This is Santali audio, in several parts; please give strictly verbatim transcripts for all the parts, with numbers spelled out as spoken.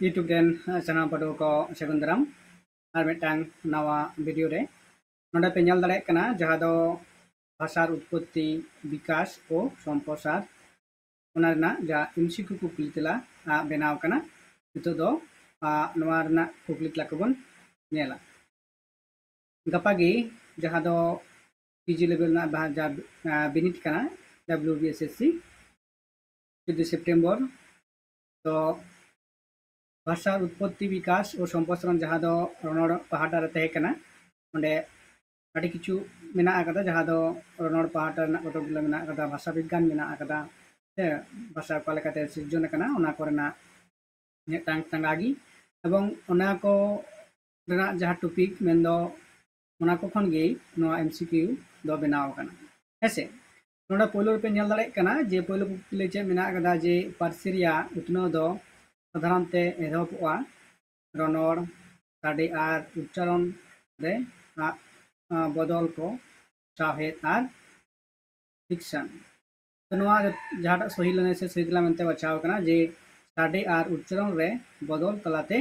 YouTube ᱨᱮᱱ ᱥᱟᱱᱟᱢ ᱯᱟᱹᱴᱷᱩᱣᱟᱹ ᱠᱚ ᱥᱟᱹᱜᱩᱱ ᱫᱟᱨᱟᱢ ᱟᱨ ᱢᱤᱫᱴᱟᱝ ᱱᱟᱣᱟ ᱵᱷᱤᱰᱤᱭᱳ ᱨᱮ᱾ ᱱᱚᱰᱮ ᱯᱮ ᱧᱮᱞ ᱫᱟᱲᱮᱭᱟᱜ ᱠᱟᱱᱟ ᱡᱟᱦᱟᱸ ᱫᱚ ᱵᱷᱟᱥᱟᱨ ᱩᱛᱯᱚᱛᱛᱤ, ᱵᱤᱠᱟᱥ ᱳ ᱥᱚᱢᱯᱨᱚᱥᱟᱨ, ᱚᱱᱟ ᱨᱮᱱᱟᱜ ᱡᱟᱦᱟᱸ ᱮᱢᱥᱤᱠᱤᱭᱩ ᱠᱩᱠᱞᱤ ᱛᱮᱞᱟ ᱵᱮᱱᱟᱣ ᱠᱟᱱᱟ᱾ ᱱᱤᱛᱚᱜ ᱫᱚ ᱱᱚᱣᱟ ᱨᱮᱱᱟᱜ ᱠᱩᱠᱞᱤ ᱛᱮᱞᱟ ᱠᱚᱵᱚᱱ ᱧᱮᱞᱟ᱾ ᱜᱟᱯᱟ ᱜᱮ ᱡᱟᱦᱟᱸ ᱫᱚ ᱯᱤᱡᱤ ᱞᱮᱵᱮᱞ ᱨᱮᱱᱟᱜ ᱡᱟᱦᱟᱸ ᱵᱤᱱᱤᱰ ᱠᱟᱱᱟ, W B S S C, ᱪᱳᱫᱫᱳ ᱥᱮᱯᱴᱮᱢᱵᱚᱨ᱾ ᱛᱚ ᱵᱷᱟᱥᱟ ᱩᱛᱯᱚᱛᱛᱤ, ᱵᱤᱠᱟᱥ ᱳ ᱥᱚᱢᱯᱨᱚᱥᱟᱨᱚᱱ, ᱡᱟᱦᱟᱸ ᱫᱚ ᱨᱚᱱᱚᱲ ᱯᱟᱦᱴᱟ ᱨᱮ ᱛᱟᱦᱮᱸ ᱠᱟᱱᱟ, ᱚᱸᱰᱮ ᱟᱹᱰᱤ ᱠᱤᱪᱷᱩ ᱢᱮᱱᱟᱜ ᱟᱠᱟᱫᱟ, ᱡᱟᱦᱟᱸ ᱫᱚ ᱨᱚᱱᱚᱲ ᱯᱟᱦᱴᱟ ᱨᱮᱱᱟᱜ ᱠᱚᱛᱚᱠ ᱜᱩᱞᱟᱹ ᱢᱮᱱᱟᱜ ᱟᱠᱟᱫᱟ, ᱵᱷᱟᱥᱟ ᱵᱤᱜᱽᱜᱟᱱ ᱢᱮᱱᱟᱜ ᱟᱠᱟᱫᱟ, ᱥᱮ ᱵᱷᱟᱥᱟ ᱚᱠᱟ ᱞᱮᱠᱟᱛᱮ ᱥᱤᱨᱡᱚᱱ ᱟᱠᱟᱱᱟ, ᱚᱱᱟ ᱠᱚᱨᱮᱱᱟᱜ ᱢᱤᱫᱴᱟᱝ ᱛᱟᱸᱜᱟ ᱜᱮ᱾ ᱮᱵᱚᱝ ᱚᱱᱟ ᱠᱚ ᱨᱮᱱᱟᱜ ᱡᱟᱦᱟᱸ ᱴᱚᱯᱤᱠ ᱢᱮᱱᱫᱚ ᱚᱱᱟ ᱠᱚ ᱠᱷᱚᱱ ᱜᱮ ᱱᱚᱣᱟ ᱮᱢᱥᱤᱠᱤᱭᱩ ᱫᱚ ᱵᱮᱱᱟᱣ ᱟᱠᱟᱱᱟ᱾ ᱦᱮᱸᱥᱮ, ᱱᱚᱰᱮ ᱯᱳᱭᱞᱳ ᱨᱮᱯᱮ ᱧᱮᱞ ᱫᱟᱲᱮᱭᱟᱜ ᱠᱟᱱᱟ ᱡᱮ ᱯᱳᱭᱞᱳ ᱠᱩᱠᱞᱤ ᱪᱮᱫ ᱢᱮᱱᱟᱜ ᱟᱠᱟᱫᱟ, ᱡᱮ ᱯᱟᱹᱨᱥᱤ ᱨᱮᱭᱟᱜ ᱩᱛᱱᱟᱹᱣ ᱫᱚ ᱥᱟᱫᱷᱟᱨᱚᱱ ᱛᱮ ᱮᱛᱚᱦᱚᱵᱚᱜᱼᱟ ᱨᱚᱱᱚᱲ, ᱥᱟᱰᱮ ᱟᱨ ᱩᱪᱪᱟᱨᱚᱱ ᱨᱮ ᱟᱜ, ᱟᱜ, ᱵᱚᱫᱚᱞ ᱠᱚ, ᱥᱟᱶᱦᱮᱫ ᱟᱨ ᱯᱷᱤᱠᱥᱚᱱ᱾ ᱛᱚ ᱱᱚᱣᱟ ᱡᱟᱦᱟᱸᱴᱟᱜ ᱥᱚᱦᱤ ᱞᱟᱹᱱᱟᱹᱭ ᱥᱮ ᱥᱚᱦᱤ ᱛᱮᱞᱟ ᱢᱮᱱᱛᱮ ᱵᱟᱪᱷᱟᱣ ᱠᱟᱱᱟ, ᱡᱮ ᱥᱟᱰᱮ ᱟᱨ ᱩᱪᱪᱟᱨᱚᱱ ᱨᱮ ᱵᱚᱫᱚᱞ ᱛᱟᱞᱟᱛᱮ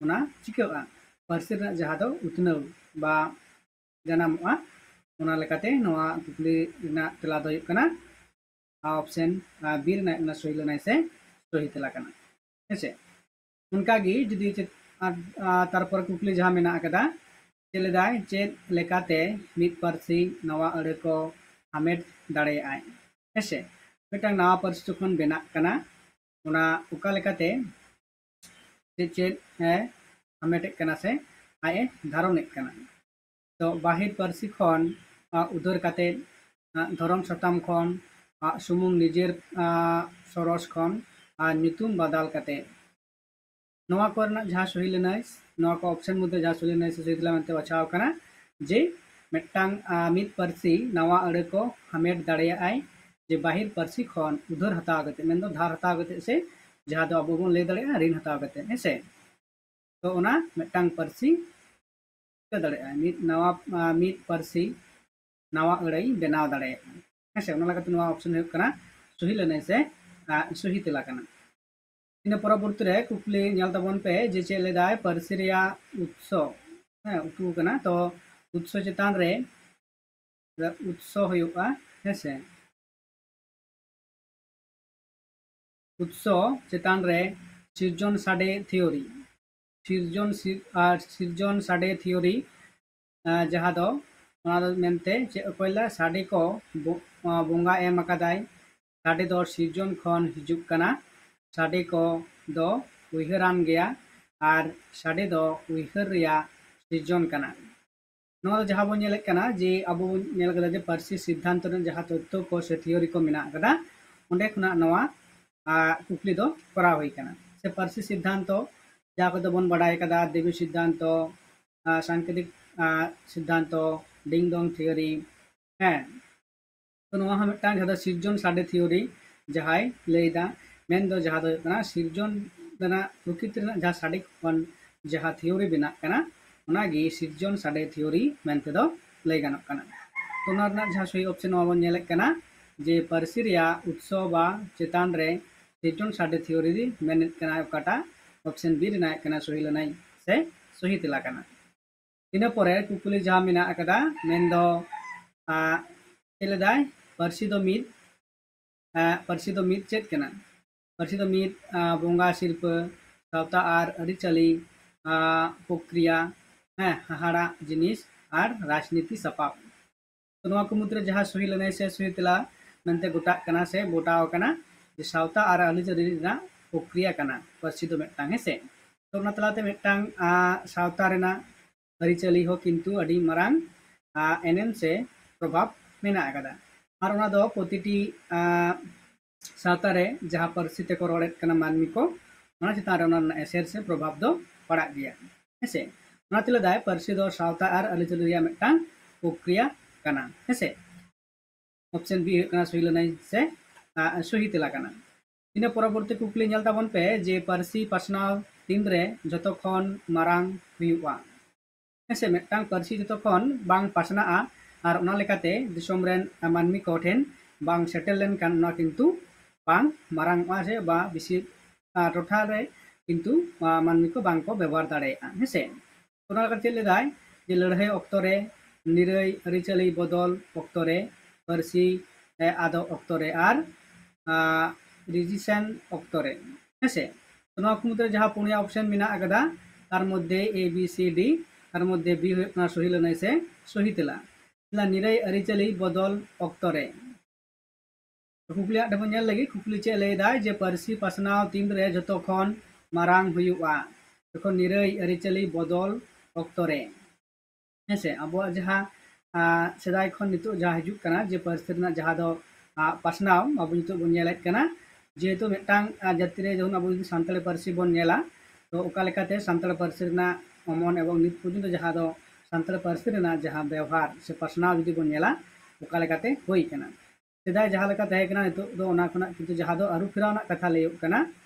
ᱚᱱᱟ ᱪᱤᱠᱟᱹᱜᱼᱟ, ᱯᱟᱹᱨᱥᱤ ᱨᱮᱱᱟᱜ ᱡᱟᱦᱟᱸ ᱫᱚ ᱩᱛᱱᱟᱹᱣ ᱵᱟ ᱡᱟᱱᱟᱢᱚᱜᱼᱟ᱾ ᱚᱱᱟ ᱞᱮᱠᱟᱛᱮ ᱱᱚᱣᱟ ᱠᱩᱠᱞᱤ ᱨᱮᱱᱟᱜ ᱛᱮᱞᱟ ᱫᱚ ᱦᱩᱭᱩᱜ ᱠᱟᱱᱟ ᱚᱯᱥᱮᱱ ᱵᱤ ᱨᱮᱱᱟᱜ ᱚᱱᱟ ᱥᱚᱦᱤ ᱞᱟᱹᱱᱟᱹᱭ ᱥᱮ ᱥᱚᱦᱤ ᱛᱮᱞᱟ ᱠᱟᱱᱟ᱾ ᱦᱮᱸᱥᱮ, ᱚᱱᱠᱟᱜᱮ ᱡᱩᱫᱤ ᱪᱮᱫ, ᱟᱨ, ᱟᱨ ᱛᱟᱨᱯᱚᱨ ᱠᱩᱠᱞᱤ ᱡᱟᱦᱟᱸ ᱢᱮᱱᱟᱜ ᱟᱠᱟᱫᱟ, ᱪᱮᱫ ᱞᱮᱫᱟᱭ, ᱪᱮᱫ ᱞᱮᱠᱟᱛᱮ ᱢᱤᱫ ᱯᱟᱹᱨᱥᱤ ᱱᱟᱣᱟ ᱟᱹᱲᱟᱹ ᱠᱚ ᱦᱟᱢᱮᱴ ᱫᱟᱲᱮᱭᱟᱜᱼᱟᱭ? ᱦᱮᱸᱥᱮ, ᱢᱤᱫᱴᱟᱝ ᱱᱟᱣᱟ ᱯᱟᱹᱨᱥᱤ ᱡᱚᱠᱷᱚᱱ ᱵᱮᱱᱟᱜ ᱠᱟᱱᱟ, ᱚᱱᱟ ᱚᱠᱟ ᱞᱮᱠᱟᱛᱮ ᱪᱮᱫ ᱪᱮᱫ ᱮ ᱦᱟᱢᱮᱴᱮᱫ ᱠᱟᱱᱟ ᱥᱮ ᱟᱡ ᱮ ᱫᱷᱟᱨᱚᱱᱮᱫ ᱠᱟᱱᱟ᱾ ᱛᱚ ᱵᱟᱦᱮᱨ ᱯᱟᱹᱨᱥᱤ ᱠᱷᱚᱱ, ᱟ, ᱩᱫᱷᱟᱹᱨ ᱠᱟᱛᱮ, ᱟ, ᱫᱷᱚᱨᱚᱢ ᱥᱟᱛᱟᱢ ᱠᱷᱚᱱ, ᱟ, ᱥᱩᱢᱩᱝ ᱱᱤᱡᱮᱨ, ᱟ, ᱥᱚᱨᱚᱥ ᱠᱷᱚᱱ, ᱟᱨ ᱧᱩᱛᱩᱢ ᱵᱟᱫᱟᱞ ᱠᱟᱛᱮ᱾ ᱱᱚᱣᱟ ᱠᱚᱨᱮᱱᱟᱜ ᱡᱟᱦᱟᱸ ᱥᱚᱦᱤ ᱞᱟᱹᱱᱟᱹᱭ, ᱱᱚᱣᱟ ᱠᱚ ᱚᱯᱥᱮᱱ ᱢᱚᱫᱽᱫᱷᱮ ᱡᱟᱦᱟᱸ ᱥᱚᱦᱤ ᱞᱟᱹᱱᱟᱹᱭ ᱥᱮ ᱥᱚᱦᱤ ᱛᱮᱞᱟ ᱢᱮᱱᱛᱮ ᱵᱟᱪᱷᱟᱣ ᱟᱠᱟᱱᱟ, ᱡᱮ ᱢᱤᱫᱴᱟᱝ, ᱟ, ᱢᱤᱫ ᱯᱟᱹᱨᱥᱤ ᱱᱟᱣᱟ ᱟᱹᱲᱟᱹ ᱠᱚ ᱦᱟᱢᱮᱴ ᱫᱟᱲᱮᱭᱟᱜᱼᱟᱭ, ᱡᱮ ᱵᱟᱦᱮᱨ ᱯᱟᱹᱨᱥᱤ ᱠᱷᱚᱱ ᱩᱫᱷᱟᱹᱨ ᱦᱟᱛᱟᱣ ᱠᱟᱛᱮ, ᱢᱮᱱᱫᱚ ᱫᱷᱟᱨ ᱦᱟᱛᱟᱣ ᱠᱟᱛᱮ, ᱥᱮ ᱡᱟᱦᱟᱸ ᱫᱚ ᱟᱵᱚ ᱵᱚᱱ ᱞᱟᱹᱭ ᱫᱟᱲᱮᱭᱟᱜᱼᱟ ᱨᱤᱱ ᱦᱟᱛᱟᱣ ᱠᱟᱛᱮ, ᱦᱮᱸ ᱥᱮ᱾ ᱛᱚ ᱚᱱᱟ ᱢᱤᱫᱴᱟᱝ ᱯᱟᱹᱨᱥᱤ ᱪᱤᱠᱟᱹ ᱫᱟᱲᱮᱭᱟᱜᱼᱟ, ᱢᱤᱫ ᱱᱟᱣᱟ, ᱟ, ᱢᱤᱫ ᱯᱟᱹᱨᱥᱤ ᱱᱟᱣᱟ ᱟᱹᱲᱟᱹᱭ ᱵᱮᱱᱟᱣ ᱫᱟᱲᱮᱭᱟᱜᱼᱟ᱾ ᱦᱮᱸ ᱥᱮ, ᱚᱱᱟ ᱞᱮᱠᱟᱛᱮ ᱱᱚᱣᱟ ᱚᱯᱥᱮᱱ ᱦᱩᱭᱩᱜ ᱠᱟᱱᱟ ᱥᱚᱦᱤ ᱞᱟᱹᱱᱟᱹᱭ ᱥᱮ, ᱟ, ᱥᱚᱦᱤ ᱛᱮᱞᱟ ᱠᱟᱱᱟ᱾ ᱤᱱᱟᱹ ᱯᱚᱨᱚᱵᱚᱨᱛᱤ ᱨᱮ ᱠᱩᱠᱞᱤ ᱧᱮᱞ ᱛᱟᱵᱚᱱ ᱯᱮ ᱡᱮ ᱪᱮᱫ ᱞᱟᱹᱭᱫᱟᱭ ᱯᱟᱹᱨᱥᱤ ᱨᱮᱭᱟᱜ ᱩᱛᱥᱚ, ᱦᱮᱸ, ᱩᱛᱩ ᱠᱟᱱᱟ᱾ ᱛᱚ ᱩᱛᱥᱚ ᱪᱮᱛᱟᱱ ᱨᱮ ᱩᱛᱥᱚ ᱦᱩᱭᱩᱜᱼᱟ, ᱦᱮᱸ ᱥᱮ᱾ ᱩᱛᱥᱚ ᱪᱮᱛᱟᱱ ᱨᱮ ᱥᱤᱨᱡᱚᱱ ᱥᱟᱰᱮ ᱛᱷᱤᱭᱳᱨᱤ, ᱥᱤᱨᱡᱚᱱ ᱥᱤᱨ-, ᱟᱨ ᱥᱤᱨᱡᱚᱱ ᱥᱟᱰᱮ ᱛᱷᱤᱭᱳᱨᱤ, ᱟᱸ, ᱡᱟᱦᱟᱸ ᱫᱚ, ᱚᱱᱟ ᱫᱚ ᱢᱮᱱᱛᱮ ᱪᱮᱫ ᱠᱚ ᱞᱟᱹᱭᱟ, ᱥᱟᱰᱮ ᱠᱚ ᱵᱚ-, ᱟᱸ, ᱵᱚᱸᱜᱟ ᱮᱢ ᱟᱠᱟᱫᱟᱭ, ᱥᱟᱰᱮ ᱫᱚ ᱥᱤᱨᱡᱚᱱ ᱠᱷᱚᱱ ᱦᱤᱡᱩᱜ ᱠᱟᱱᱟ, ᱥᱟᱰᱮ ᱠᱚ ᱫᱚ ᱩᱭᱦᱟᱹᱨᱟᱱ ᱜᱮᱭᱟ, ᱟᱨ ᱥᱟᱰᱮ ᱫᱚ ᱩᱭᱦᱟᱹᱨ ᱨᱮᱭᱟᱜ ᱥᱤᱨᱡᱚᱱ ᱠᱟᱱᱟ᱾ ᱱᱚᱣᱟ ᱫᱚ ᱡᱟᱦᱟᱸ ᱵᱚᱱ ᱧᱮᱞᱮᱫ ᱠᱟᱱᱟ ᱡᱮ ᱟᱵᱚ ᱵᱚᱱ ᱧᱮᱞ ᱠᱟᱫᱟ ᱡᱮ ᱯᱟᱹᱨᱥᱤ ᱥᱤᱫᱽᱫᱷᱟᱱᱛᱚ ᱨᱮᱱᱟᱜ ᱡᱟᱦᱟᱸ ᱛᱚᱛᱛᱷᱚ ᱠᱚ ᱥᱮ ᱛᱷᱤᱭᱳᱨᱤ ᱠᱚ ᱢᱮᱱᱟᱜ ᱠᱟᱫᱟ, ᱚᱸᱰᱮ ᱠᱷᱚᱱᱟᱜ ᱱᱚᱣᱟ, ᱟ, ᱠᱩᱠᱞᱤ ᱫᱚ ᱠᱚᱨᱟᱣ ᱦᱩᱭ ᱠᱟᱱᱟ᱾ ᱥᱮ ᱯᱟᱹᱨᱥᱤ ᱥᱤᱫᱽᱫᱷᱟᱱᱛᱚ ᱡᱟᱦᱟᱸ ᱠᱚᱫᱚ ᱵᱚᱱ ᱵᱟᱰᱟᱭ ᱠᱟᱫᱟ, ᱫᱮᱵᱤ ᱥᱤᱫᱽᱫᱷᱟᱱᱛᱚ, ᱟ, ᱥᱟᱝᱠᱮᱛᱤᱠ, ᱟ, ᱥᱤᱫᱽᱫᱷᱟᱱᱛᱚ, ᱰᱤᱝ ᱰᱚᱝ ᱛᱷᱤᱭᱳᱨᱤ, ᱦᱮᱸ᱾ ᱛᱚ ᱱᱚᱣᱟ ᱦᱚᱸ ᱢᱤᱫᱴᱟᱝ ᱡᱟᱦᱟᱸ ᱫᱚ ᱥᱤᱨᱡᱚᱱ ᱥᱟᱰᱮ ᱛᱷᱤᱭᱳᱨᱤ ᱡᱟᱦᱟᱸᱭ ᱞᱟᱹᱭᱫᱟ, ᱢᱮᱱᱫᱚ ᱡᱟᱦᱟᱸ ᱫᱚ ᱦᱩᱭᱩᱜ ᱠᱟᱱᱟ ᱥᱤᱨᱡᱚᱱ ᱨᱮᱱᱟᱜ ᱯᱨᱚᱠᱨᱤᱛᱤ ᱨᱮᱱᱟᱜ ᱡᱟᱦᱟᱸ ᱥᱟᱰᱮ ᱠᱷᱚᱱ ᱡᱟᱦᱟᱸ ᱛᱷᱤᱭᱳᱨᱤ ᱵᱮᱱᱟᱜ ᱠᱟᱱᱟ, ᱚᱱᱟᱜᱮ ᱥᱤᱨᱡᱚᱱ ᱥᱟᱰᱮ ᱛᱷᱤᱭᱳᱨᱤ ᱢᱮᱱᱛᱮ ᱫᱚ ᱞᱟᱹᱭ ᱜᱟᱱᱚᱜ ᱠᱟᱱᱟ᱾ ᱛᱚ ᱱᱚᱣᱟ ᱨᱮᱱᱟᱜ ᱡᱟᱦᱟᱸ ᱥᱚᱦᱤ ᱚᱯᱥᱮᱱ ᱱᱚᱣᱟ ᱵᱚᱱ ᱧᱮᱞᱮᱫ ᱠᱟᱱᱟ ᱡᱮ ᱯᱟᱹᱨᱥᱤ ᱨᱮᱭᱟᱜ ᱩᱛᱥᱚ ᱵᱟ ᱪᱮᱛᱟᱱ ᱨᱮ ᱥᱤᱨᱡᱚᱱ ᱥᱟᱰᱮ ᱛᱷᱤᱭᱳᱨᱤ ᱢᱮᱱᱮᱫ ᱠᱟᱱᱟ ᱚᱠᱟᱴᱟᱜ, ᱚᱯᱥᱮᱱ ᱵᱤ ᱨᱮᱱᱟᱜ ᱠᱟᱱᱟ ᱥᱚᱦᱤ ᱞᱟᱹᱱᱟᱹᱭ ᱥᱮ ᱥᱚᱦᱤ ᱛᱮᱞᱟ ᱠᱟᱱᱟ᱾ ᱤᱱᱟᱹ ᱯᱚᱨᱮ ᱠᱩᱠᱞᱤ ᱡᱟᱦᱟᱸ ᱢᱮᱱᱟᱜ ᱟᱠᱟᱫᱟ, ᱢᱮᱱᱫᱚ, ᱟ, ᱪᱮᱫ ᱞᱮᱫᱟᱭ? ᱯᱟᱹᱨᱥᱤ ᱫᱚ ᱢᱤᱫ, ᱟ, ᱯᱟᱹᱨᱥᱤ ᱫᱚ ᱢᱤᱫ ᱪᱮᱫ ᱠᱟᱱᱟ? ᱯᱟᱹᱨᱥᱤ ᱫᱚ ᱢᱤᱫ, ᱟ, ᱵᱚᱸᱜᱟ ᱥᱤᱨᱯᱟᱹ, ᱥᱟᱶᱛᱟ ᱟᱨ ᱟᱹᱨᱤᱪᱟᱹᱞᱤ, ᱟ, ᱯᱨᱚᱠᱨᱤᱭᱟ, ᱦᱮᱸ, ᱦᱟᱦᱟᱲᱟᱜ ᱡᱤᱱᱤᱥ ᱟᱨ ᱨᱟᱡᱽᱱᱤᱛᱤ ᱥᱟᱯᱟᱵ᱾ ᱛᱚ ᱱᱚᱣᱟ ᱠᱚ ᱢᱩᱫᱽᱨᱮ ᱡᱟᱦᱟᱸ ᱥᱚᱦᱤ ᱞᱟᱹᱱᱟᱹᱭ ᱥᱮ ᱥᱚᱦᱤ ᱛᱮᱞᱟ ᱢᱮᱱᱛᱮ ᱜᱚᱴᱟᱜ ᱠᱟᱱᱟ ᱥᱮ ᱜᱚᱴᱟᱣ ᱟᱠᱟᱱᱟ ᱡᱮ ᱥᱟᱶᱛᱟ ᱟᱨ ᱟᱹᱨᱤᱪᱟᱹᱞᱤ ᱨᱮᱱᱟᱜ ᱯᱨᱚᱠᱨᱤᱭᱟ ᱠᱟᱱᱟ ᱯᱟᱹᱨᱥᱤ ᱫᱚ ᱢᱤᱫᱴᱟᱝ, ᱦᱮᱸ ᱥᱮ᱾ ᱛᱚ ᱚᱱᱟ ᱛᱟᱞᱟᱛᱮ ᱢᱤᱫᱴᱟᱝ, ᱟ, ᱥᱟᱶᱛᱟ ᱨᱮᱱᱟᱜ ᱟᱹᱨᱤᱪᱟᱹᱞᱤ ᱦᱚᱸ ᱠᱤᱱᱛᱩ ᱟᱹᱰᱤ ᱢᱟᱨᱟᱝ, ᱟ, ᱮᱱᱮᱢ ᱥᱮ ᱯᱨᱚᱵᱷᱟᱵᱽ ᱢᱮᱱᱟᱜ ᱟᱠᱟᱫᱟ᱾ ᱟᱨ ᱚᱱᱟ ᱫᱚ ᱯᱨᱚᱛᱤᱴᱤ, ᱟ, ᱥᱟᱶᱛᱟ ᱨᱮ ᱡᱟᱦᱟᱸ ᱯᱟᱹᱨᱥᱤ ᱛᱮᱠᱚ ᱨᱚᱲᱮᱫ ᱠᱟᱱᱟ ᱢᱟᱹᱱᱢᱤ ᱠᱚ, ᱚᱱᱟ ᱪᱮᱛᱟᱱ ᱨᱮ ᱚᱱᱟ ᱨᱮᱱᱟᱜ ᱮᱥᱮᱨ ᱥᱮ ᱯᱨᱚᱵᱷᱟᱵᱽ ᱫᱚ ᱯᱟᱲᱟᱜ ᱜᱮᱭᱟ, ᱦᱮᱸᱥᱮ᱾ ᱚᱱᱟᱛᱮ ᱞᱟᱹᱭᱫᱟᱭ ᱯᱟᱹᱨᱥᱤ ᱫᱚ ᱥᱟᱶᱛᱟ ᱟᱨ ᱟᱹᱨᱤᱪᱟᱹᱞᱤ ᱨᱮᱭᱟᱜ ᱢᱤᱫᱴᱟᱝ ᱯᱨᱚᱠᱨᱤᱭᱟ ᱠᱟᱱᱟ, ᱦᱮᱸᱥᱮ᱾ ᱚᱯᱥᱮᱱ ᱵᱤ ᱦᱩᱭᱩᱜ ᱠᱟᱱᱟ ᱥᱚᱦᱤ ᱞᱟᱹᱱᱟᱹᱭ ᱥᱮ, ᱟ, ᱥᱚᱦᱤ ᱛᱮᱞᱟ ᱠᱟᱱᱟ᱾ ᱤᱱᱟᱹ ᱯᱚᱨᱚᱵᱚᱨᱛᱤ ᱠᱩᱠᱞᱤ ᱧᱮᱞ ᱛᱟᱵᱚᱱ ᱯᱮ ᱡᱮ ᱯᱟᱹᱨᱥᱤ ᱯᱟᱥᱱᱟᱣ ᱛᱤᱱᱨᱮ ᱡᱷᱚᱛᱚ ᱠᱷᱚᱱ ᱢᱟᱨᱟᱝ ᱦᱩᱭᱩᱜᱼᱟ? ᱦᱮᱸᱥᱮ, ᱢᱤᱫᱴᱟᱝ ᱯᱟᱹᱨᱥᱤ ᱡᱷᱚᱛᱚ ᱠᱷᱚᱱ ᱵᱟᱝ ᱯᱟᱥᱱᱟᱜᱼᱟ ᱟᱨ ᱚᱱᱟ ᱞᱮᱠᱟᱛᱮ ᱫᱤᱥᱚᱢ ᱨᱮᱱ ᱢᱟᱹᱱᱢᱤ ᱠᱚ ᱴᱷᱮᱱ ᱵᱟᱝ ᱥᱮᱴᱮᱨ ᱞᱮᱱᱠᱷᱟᱱ ᱚᱱᱟ ᱠᱤᱱᱛᱩ ᱵᱟᱝ ᱢᱟᱨᱟᱝ ᱚᱜᱼᱟ ᱥᱮ ᱵᱟ ᱵᱮᱥᱤ ᱟᱨ ᱴᱚᱴᱷᱟ ᱨᱮ ᱠᱤᱱᱛᱩ, ᱟᱸ, ᱢᱟᱹᱱᱢᱤ ᱠᱚ ᱵᱟᱝ ᱠᱚ ᱵᱮᱵᱚᱦᱟᱨ ᱫᱟᱲᱮᱭᱟᱜᱼᱟ, ᱦᱮᱸ ᱥᱮ᱾ ᱚᱱᱟ ᱞᱮᱠᱟᱛᱮ ᱪᱮᱫ ᱞᱮᱫᱟᱭ ᱡᱮ ᱞᱟᱹᱲᱦᱟᱹᱭ ᱚᱠᱛᱚ ᱨᱮ, ᱱᱤᱨᱟᱹᱭ ᱟᱹᱨᱤᱪᱟᱹᱞᱤ ᱵᱚᱫᱚᱞ ᱚᱠᱛᱚ ᱨᱮ, ᱯᱟᱹᱨᱥᱤ, ᱮ, ᱟᱫᱚᱜ ᱚᱠᱛᱚ ᱨᱮ ᱟᱨ, ᱟᱸ, resistance ᱚᱠᱛᱚ ᱨᱮ, ᱦᱮᱸ ᱥᱮ᱾ ᱛᱚ ᱱᱚᱣᱟ ᱠᱚ ᱢᱩᱫᱽᱨᱮ ᱡᱟᱦᱟᱸ ᱯᱩᱱᱭᱟ option ᱢᱮᱱᱟᱜ ᱟᱠᱟᱫᱟ, ᱛᱟᱨ ᱢᱚᱫᱽᱫᱷᱮ A, B, C, D, ᱛᱟᱨ ᱢᱚᱫᱽᱫᱷᱮ B ᱦᱩᱭᱩᱜ ᱠᱟᱱᱟ ᱥᱚᱦᱤ ᱞᱟᱹᱱᱟᱹᱭ ᱥᱮ ᱥᱚᱦᱤ ᱛᱮᱞᱟ᱾ ᱛᱮᱞᱟ, ᱱᱤᱨᱟᱹᱭ ᱟᱹᱨᱤᱪᱟᱹᱞᱤ ᱵᱚᱫᱚᱞ ᱚᱠᱛᱚ ᱨᱮ᱾ ᱠᱩᱠᱞᱤ ᱟᱜ ᱴᱷᱮᱱ ᱵᱚᱱ ᱧᱮᱞ ᱞᱮᱜᱮ, ᱠᱩᱠᱞᱤ ᱪᱮᱫ ᱞᱟᱹᱭ ᱮᱫᱟᱭ ᱡᱮ ᱯᱟᱹᱨᱥᱤ ᱯᱟᱥᱱᱟᱣ ᱛᱤᱱ ᱨᱮ ᱡᱚᱛᱚ ᱠᱷᱚᱱ ᱢᱟᱨᱟᱝ ᱦᱩᱭᱩᱜᱼᱟ? ᱡᱚᱠᱷᱚᱱ ᱱᱤᱨᱟᱹᱭ ᱟᱹᱨᱤᱪᱟᱹᱞᱤ ᱵᱚᱫᱚᱞ ᱚᱠᱛᱚ ᱨᱮ, ᱦᱮᱸ ᱥᱮ᱾ ᱟᱵᱚᱣᱟᱜ ᱡᱟᱦᱟᱸ, ᱟᱸ, ᱥᱮᱫᱟᱭ ᱠᱷᱚᱱ ᱱᱤᱛᱚᱜ ᱡᱟᱦᱟᱸ ᱦᱤᱡᱩᱜ ᱠᱟᱱᱟ ᱡᱮ ᱯᱟᱹᱨᱥᱤ ᱨᱮᱱᱟᱜ ᱡᱟᱦᱟᱸ ᱫᱚ, ᱟᱸ, ᱯᱟᱥᱱᱟᱣ ᱟᱵᱚ ᱱᱤᱛᱚᱜ ᱵᱚᱱ ᱧᱮᱞᱮᱫ ᱠᱟᱱᱟ, ᱡᱮᱦᱮᱛᱩ ᱢᱤᱫᱴᱟᱝ, ᱟᱸ, ᱡᱟᱹᱛᱤ ᱨᱮ ᱡᱚᱠᱷᱚᱱ ᱟᱵᱚ ᱡᱩᱫᱤ ᱥᱟᱱᱛᱟᱲᱤ ᱯᱟᱹᱨᱥᱤ ᱵᱚᱱ ᱧᱮᱞᱟ, ᱛᱚ ᱚᱠᱟ ᱞᱮᱠᱟᱛᱮ ᱥᱟᱱᱛᱟᱲᱤ ᱯᱟᱹᱨᱥᱤ ᱨᱮᱱᱟᱜ ᱚᱢᱚᱱ ᱮᱵᱚᱝ ᱱᱤᱛ ᱯᱚᱨᱡᱚᱱᱛᱚ ᱡᱟᱦᱟᱸ ᱫᱚ ᱥᱟᱱᱛᱟᱲᱤ ᱯᱟᱹᱨᱥᱤ ᱨᱮᱱᱟᱜ ᱡᱟᱦᱟᱸ ᱵᱮᱣᱦᱟᱨ ᱥᱮ ᱯᱟᱥᱱᱟᱣ ᱡᱩᱫᱤ ᱵᱚᱱ ᱧᱮᱞᱟ, ᱚᱠᱟ ᱞᱮᱠᱟᱛᱮ ᱦᱩᱭ ᱠᱟᱱᱟ᱾ ᱥᱮᱫᱟᱭ ᱡᱟᱦᱟᱸ ᱞᱮᱠᱟ ᱛᱟᱦᱮᱸ ᱠᱟᱱᱟ, ᱱᱤᱛᱚᱜ ᱫᱚ ᱚᱱᱟ ᱠᱷᱚᱱᱟᱜ ᱠᱤᱱᱛᱩ ᱡᱟᱦᱟᱸ ᱫᱚ ᱟᱹᱨᱩ ᱯᱷᱮᱨᱟᱣ ᱨᱮᱱᱟᱜ ᱠᱟᱛᱷᱟ ᱞᱟᱹᱭᱚᱜ ᱠᱟᱱᱟ,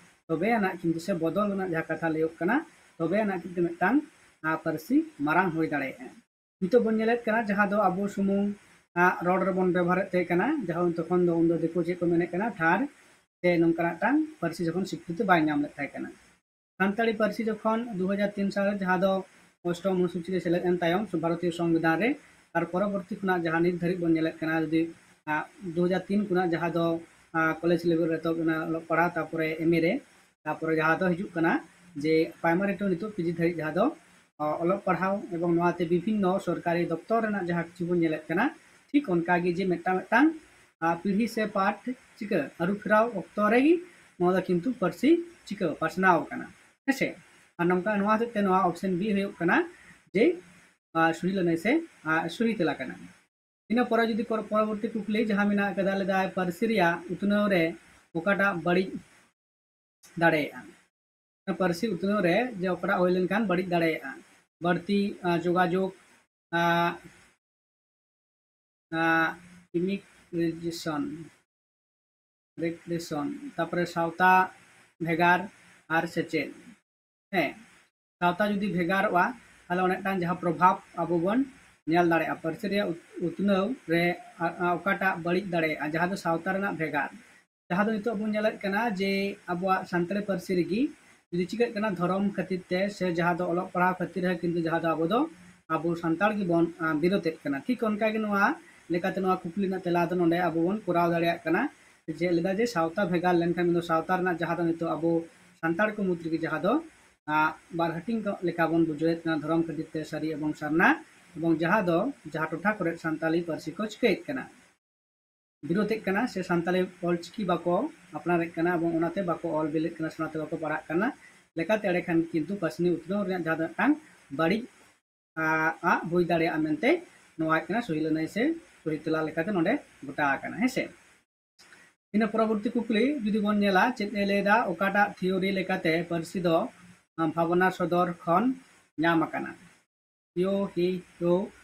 ᱛᱚᱵᱮ ᱟᱱᱟᱜ ᱠᱤᱱᱛᱩ ᱥᱮ ᱵᱚᱫᱚᱞ ᱨᱮᱱᱟᱜ ᱡᱟᱦᱟᱸ ᱠᱟᱛᱷᱟ ᱞᱟᱹᱭᱚᱜ ᱠᱟᱱᱟ, ᱛᱚᱵᱮ ᱟᱱᱟᱜ ᱠᱤᱱᱛᱩ ᱢᱤᱫᱴᱟᱝ, ᱟᱸ, ᱯᱟᱹᱨᱥᱤ ᱢᱟᱨᱟᱝ ᱦᱩᱭ ᱫᱟᱲᱮᱭᱟᱜᱼᱟ᱾ ᱱᱤᱛᱚᱜ ᱵᱚᱱ ᱧᱮᱞᱮᱫ ᱠᱟᱱᱟ ᱡᱟᱦᱟᱸ ᱫᱚ ᱟᱵᱚ ᱥᱩᱢᱩᱝ, ᱟᱸ, ᱨᱚᱲ ᱨᱮᱵᱚᱱ ᱵᱮᱵᱚᱦᱟᱨᱮᱫ ᱛᱟᱦᱮᱸ ᱠᱟᱱᱟ, ᱡᱟᱦᱟᱸ ᱩᱱ ᱛᱚᱠᱷᱚᱱ ᱫᱚ ᱩᱱᱫᱚ ᱫᱤᱠᱩ ᱪᱮᱫ ᱠᱚ ᱢᱮᱱᱮᱫ ᱠᱟᱱᱟ, ᱴᱷᱟᱲ, ᱥᱮ ᱱᱚᱝᱠᱟᱱᱟᱜ ᱢᱤᱫᱴᱟᱝ ᱯᱟᱹᱨᱥᱤ ᱡᱚᱠᱷᱚᱱ ᱥᱤᱠᱨᱤᱛᱤ ᱵᱟᱭ ᱧᱟᱢ ᱞᱮᱫ ᱛᱟᱦᱮᱸ ᱠᱟᱱᱟ᱾ ᱥᱟᱱᱛᱟᱲᱤ ᱯᱟᱹᱨᱥᱤ ᱡᱚᱠᱷᱚᱱ ᱫᱩ ᱦᱟᱡᱟᱨ ᱛᱤᱱ ᱥᱟᱞ ᱨᱮ ᱡᱟᱦᱟᱸ ᱫᱚ ᱚᱥᱴᱚᱢ ᱚᱱᱩᱥᱩᱪᱤ ᱨᱮ ᱥᱮᱞᱮᱫ ᱮᱱ ᱛᱟᱭᱚᱢ ᱥᱮ ᱵᱷᱟᱨᱚᱛᱤᱭᱚ ᱥᱚᱝᱵᱤᱫᱷᱟᱱ ᱨᱮ, ᱟᱨ ᱯᱚᱨᱚᱵᱚᱨᱛᱤ ᱠᱷᱚᱱᱟᱜ ᱡᱟᱦᱟᱸ ᱱᱤᱛ ᱫᱷᱟᱹᱨᱤᱡ ᱵᱚᱱ ᱧᱮᱞᱮᱫ ᱠᱟᱱᱟ, ᱡᱩᱫᱤ, ᱟᱸ, ᱫᱩ ᱦᱟᱡᱟᱨ ᱛᱤᱱ ᱠᱷᱚᱱᱟᱜ ᱡᱟᱦᱟᱸ ᱫᱚ, ᱟᱸ, ᱠᱚᱞᱮᱡᱽ ᱞᱮᱵᱮᱞ ᱨᱮ ᱮᱛᱚᱦᱚᱵ ᱮᱱᱟ ᱚᱞᱚᱜ ᱯᱟᱲᱦᱟᱣ, ᱛᱟᱨᱯᱚᱨᱮ ᱮᱢ ᱮ ᱨᱮ, ᱛᱟᱨᱯᱚᱨᱮ ᱡᱟᱦᱟᱸ ᱫᱚ ᱦᱤᱡᱩᱜ ᱠᱟᱱᱟ ᱡᱮ ᱯᱨᱟᱭᱢᱟᱨᱤ ᱴᱩ ᱱᱤᱛᱚᱜ ᱯᱤ ᱡᱤ ᱫᱷᱟᱹᱨᱤᱡ ᱡᱟᱦᱟᱸ ᱫᱚ, ᱟᱸ, ᱚᱞᱚᱜ ᱯᱟᱲᱦᱟᱣ ᱮᱵᱚᱝ ᱱᱚᱣᱟᱛᱮ ᱵᱤᱵᱷᱤᱱᱱᱚ ᱥᱚᱨᱠᱟᱨᱤ ᱫᱚᱯᱛᱚᱨ ᱨᱮᱱᱟᱜ ᱡᱟᱦᱟᱸ ᱠᱤᱪᱷᱩ ᱵᱚᱱ ᱧᱮᱞᱮᱫ ᱠᱟᱱᱟ, ᱴᱷᱤᱠ ᱚᱱᱠᱟᱜᱮ ᱡᱮ ᱢᱤᱫᱴᱟᱝ ᱢᱤᱫᱴᱟᱝ, ᱟᱸ, ᱯᱤᱲᱦᱤ ᱥᱮ ᱯᱟᱴ ᱪᱤᱠᱟᱹ ᱟᱹᱨᱩ ᱯᱷᱮᱨᱟᱣ ᱚᱠᱛᱚ ᱨᱮᱜᱮ ᱱᱚᱣᱟ ᱫᱚ ᱠᱤᱱᱛᱩ ᱯᱟᱹᱨᱥᱤ ᱪᱤᱠᱟᱹ ᱯᱟᱥᱱᱟᱣ ᱟᱠᱟᱱᱟ, ᱦᱮᱸᱥᱮ᱾ ᱟᱨ ᱱᱚᱝᱠᱟ ᱱᱚᱣᱟ ᱦᱚᱛᱮᱡ ᱛᱮ ᱱᱚᱣᱟ option B ᱦᱩᱭᱩᱜ ᱠᱟᱱᱟ ᱡᱮ, ᱟᱸ, ᱥᱚᱦᱤ ᱞᱟᱹᱱᱟᱹᱭ ᱥᱮ, ᱟᱸ, ᱥᱚᱦᱤ ᱛᱮᱞᱟ ᱠᱟᱱᱟ᱾ ᱤᱱᱟᱹ ᱯᱚᱨᱮ ᱡᱩᱫᱤ ᱯᱚᱨ-, ᱯᱚᱨᱚᱵᱚᱨᱛᱤ ᱠᱩᱠᱞᱤ ᱡᱟᱦᱟᱸ ᱢᱮᱱᱟᱜ ᱟᱠᱟᱫᱟ, ᱞᱟᱹᱭᱫᱟᱭ ᱯᱟᱹᱨᱥᱤ ᱨᱮᱭᱟᱜ ᱩᱛᱱᱟᱹᱣ ᱨᱮ ᱚᱠᱟᱴᱟᱜ ᱵᱟᱹᱲᱤᱡ ᱫᱟᱲᱮᱭᱟᱜᱼᱟ? ᱯᱟᱹᱨᱥᱤ ᱩᱛᱱᱟᱹᱣ ᱨᱮ ᱡᱮ ᱚᱠᱟᱴᱟᱜ ᱦᱩᱭ ᱞᱮᱱᱠᱷᱟᱱ ᱵᱟᱹᱲᱤᱡ ᱫᱟᱲᱮᱭᱟᱜᱼᱟ? ᱵᱟᱹᱲᱛᱤ, ᱟᱸ, ᱡᱳᱜᱟᱡᱳᱜᱽ, ᱟᱸ, ᱟᱸ, immigration, regression, ᱛᱟᱨᱯᱚᱨᱮ ᱥᱟᱶᱛᱟ ᱵᱷᱮᱜᱟᱨ ᱟᱨ ᱥᱮᱪᱮᱫ᱾ ᱦᱮᱸ, ᱥᱟᱶᱛᱟ ᱡᱩᱫᱤ ᱵᱷᱮᱜᱟᱨᱚᱜᱼᱟ, ᱛᱟᱦᱞᱮ ᱚᱱᱮᱠᱴᱟᱝ ᱡᱟᱦᱟᱸ ᱯᱨᱚᱵᱷᱟᱵᱽ ᱟᱵᱚ ᱵᱚᱱ ᱧᱮᱞ ᱫᱟᱲᱮᱭᱟᱜᱼᱟ ᱯᱟᱹᱨᱥᱤ ᱨᱮᱭᱟᱜ ᱩᱛ-, ᱩᱛᱱᱟᱹᱣ ᱨᱮ, ᱟ-, ᱟ-, ᱚᱠᱟᱴᱟᱜ ᱵᱟᱹᱲᱤᱡ ᱫᱟᱲᱮᱭᱟᱜᱼᱟ, ᱡᱟᱦᱟᱸ ᱫᱚ ᱥᱟᱶᱛᱟ ᱨᱮᱱᱟᱜ ᱵᱷᱮᱜᱟᱨ᱾ ᱡᱟᱦᱟᱸ ᱫᱚ ᱱᱤᱛᱚᱜ ᱵᱚᱱ ᱧᱮᱞᱮᱫ ᱠᱟᱱᱟ ᱡᱮ ᱟᱵᱚᱣᱟᱜ ᱥᱟᱱᱛᱟᱲᱤ ᱯᱟᱹᱨᱥᱤ ᱨᱮᱜᱮ ᱡᱩᱫᱤ ᱪᱤᱠᱟᱹᱜ ᱠᱟᱱᱟ, ᱫᱷᱚᱨᱚᱢ ᱠᱷᱟᱹᱛᱤᱨ ᱛᱮ ᱥᱮ ᱡᱟᱦᱟᱸ ᱫᱚ ᱚᱞᱚᱜ ᱯᱟᱲᱦᱟᱣ ᱠᱷᱟᱹᱛᱤᱨ ᱦᱚᱸ ᱠᱤᱱᱛᱩ ᱡᱟᱦᱟᱸ ᱫᱚ ᱟᱵᱚ ᱫᱚ ᱟᱵᱚ ᱥᱟᱱᱛᱟᱲ ᱜᱮᱵᱚᱱ, ᱟᱸ, ᱵᱤᱨᱳᱫᱮᱫ ᱠᱟᱱᱟ᱾ ᱴᱷᱤᱠ ᱚᱱᱠᱟ ᱜᱮ ᱱᱚᱣᱟ ᱞᱮᱠᱟᱛᱮ ᱱᱚᱣᱟ ᱠᱩᱠᱞᱤ ᱨᱮᱱᱟᱜ ᱛᱮᱞᱟ ᱫᱚ ᱱᱚᱰᱮ ᱟᱵᱚ ᱵᱚᱱ ᱠᱚᱨᱟᱣ ᱫᱟᱲᱮᱭᱟᱜ ᱠᱟᱱᱟ᱾ ᱪᱮᱫ ᱞᱮᱫᱟ ᱡᱮ ᱥᱟᱶᱛᱟ ᱵᱷᱮᱜᱟᱨ ᱞᱮᱱᱠᱷᱟᱱ ᱫᱚ ᱥᱟᱶᱛᱟ ᱨᱮᱱᱟᱜ ᱡᱟᱦᱟᱸ ᱫᱚ ᱱᱤᱛᱚᱜ ᱟᱵᱚ ᱥᱟᱱᱛᱟᱲ ᱠᱚ ᱢᱩᱫᱽ ᱨᱮᱜᱮ ᱡᱟᱦᱟᱸ ᱫᱚ, ᱟᱸ, ᱵᱟᱨ ᱦᱟᱹᱴᱤᱧ ᱠᱚ ᱞᱮᱠᱟ ᱵᱚᱱ ᱵᱩᱡᱷᱟᱹᱣᱮᱫ ᱠᱟᱱᱟ, ᱫᱷᱚᱨᱚᱢ ᱠᱷᱟᱹᱛᱤᱨ ᱛᱮ ᱥᱟᱹᱨᱤ ᱮᱵᱚᱝ ᱥᱟᱨᱱᱟ, ᱮᱵᱚᱝ ᱡᱟᱦᱟᱸ ᱫᱚ ᱡᱟᱦᱟᱸ ᱴᱚᱴᱷᱟ ᱠᱚᱨᱮ ᱥᱟᱱᱛᱟᱲᱤ ᱯᱟᱹᱨᱥᱤ ᱠᱚ ᱪᱤᱠᱟᱹᱭᱮᱫ ᱠᱟᱱᱟ, ᱵᱤᱨᱳᱫᱮᱫ ᱠᱟᱱᱟ ᱥᱮ ᱥᱟᱱᱛᱟᱲᱤ ᱚᱞᱪᱤᱠᱤ ᱵᱟᱠᱚ ᱟᱯᱱᱟᱨᱮᱫ ᱠᱟᱱᱟ ᱮᱵᱚᱝ ᱚᱱᱟᱛᱮ ᱵᱟᱠᱚ ᱚᱞ ᱵᱤᱞᱮᱫ ᱠᱟᱱᱟ ᱥᱮ ᱚᱱᱟᱛᱮ ᱵᱟᱠᱚ ᱯᱟᱲᱦᱟᱜ ᱠᱟᱱᱟ ᱞᱮᱠᱟᱛᱮ, ᱮᱸᱰᱮᱠᱷᱟᱱ ᱠᱤᱱᱛᱩ ᱯᱟᱹᱨᱥᱤ ᱩᱛᱱᱟᱹᱣ ᱨᱮᱱᱟᱜ ᱡᱟᱦᱟᱸ ᱫᱚ ᱢᱤᱫᱴᱟᱝ ᱵᱟᱹᱲᱤᱡ, ᱟ, ᱟᱜ ᱦᱩᱭ ᱫᱟᱲᱮᱭᱟᱜᱼᱟ ᱢᱮᱱᱛᱮ ᱱᱚᱣᱟ ᱦᱩᱭᱩᱜ ᱠᱟᱱᱟ ᱥᱚᱦᱤ ᱞᱟᱹᱱᱟᱹᱭ ᱥᱮ ᱥᱚᱦᱤ ᱛᱮᱞᱟ ᱞᱮᱠᱟᱛᱮ ᱱᱚᱰᱮ ᱜᱚᱴᱟ ᱟᱠᱟᱱᱟ, ᱦᱮᱸ ᱥᱮ᱾ ᱤᱱᱟᱹ ᱯᱚᱨᱚᱵᱚᱨᱛᱤ ᱠᱩᱠᱞᱤ ᱡᱩᱫᱤ ᱵᱚᱱ ᱧᱮᱞᱟ, ᱪᱮᱫ ᱮ ᱞᱟᱹᱭ ᱮᱫᱟ, ᱚᱠᱟᱴᱟᱜ ᱛᱷᱤᱭᱳᱨᱤ ᱞᱮᱠᱟᱛᱮ ᱯᱟᱹᱨᱥᱤ ᱫᱚ, ᱟᱸ, ᱵᱷᱟᱵᱽᱱᱟ ᱥᱚᱫᱚᱨ ᱠᱷᱚᱱ ᱧᱟᱢ ᱟᱠᱟᱱᱟ? ᱭᱳ, ᱦᱤ, ᱦᱳ,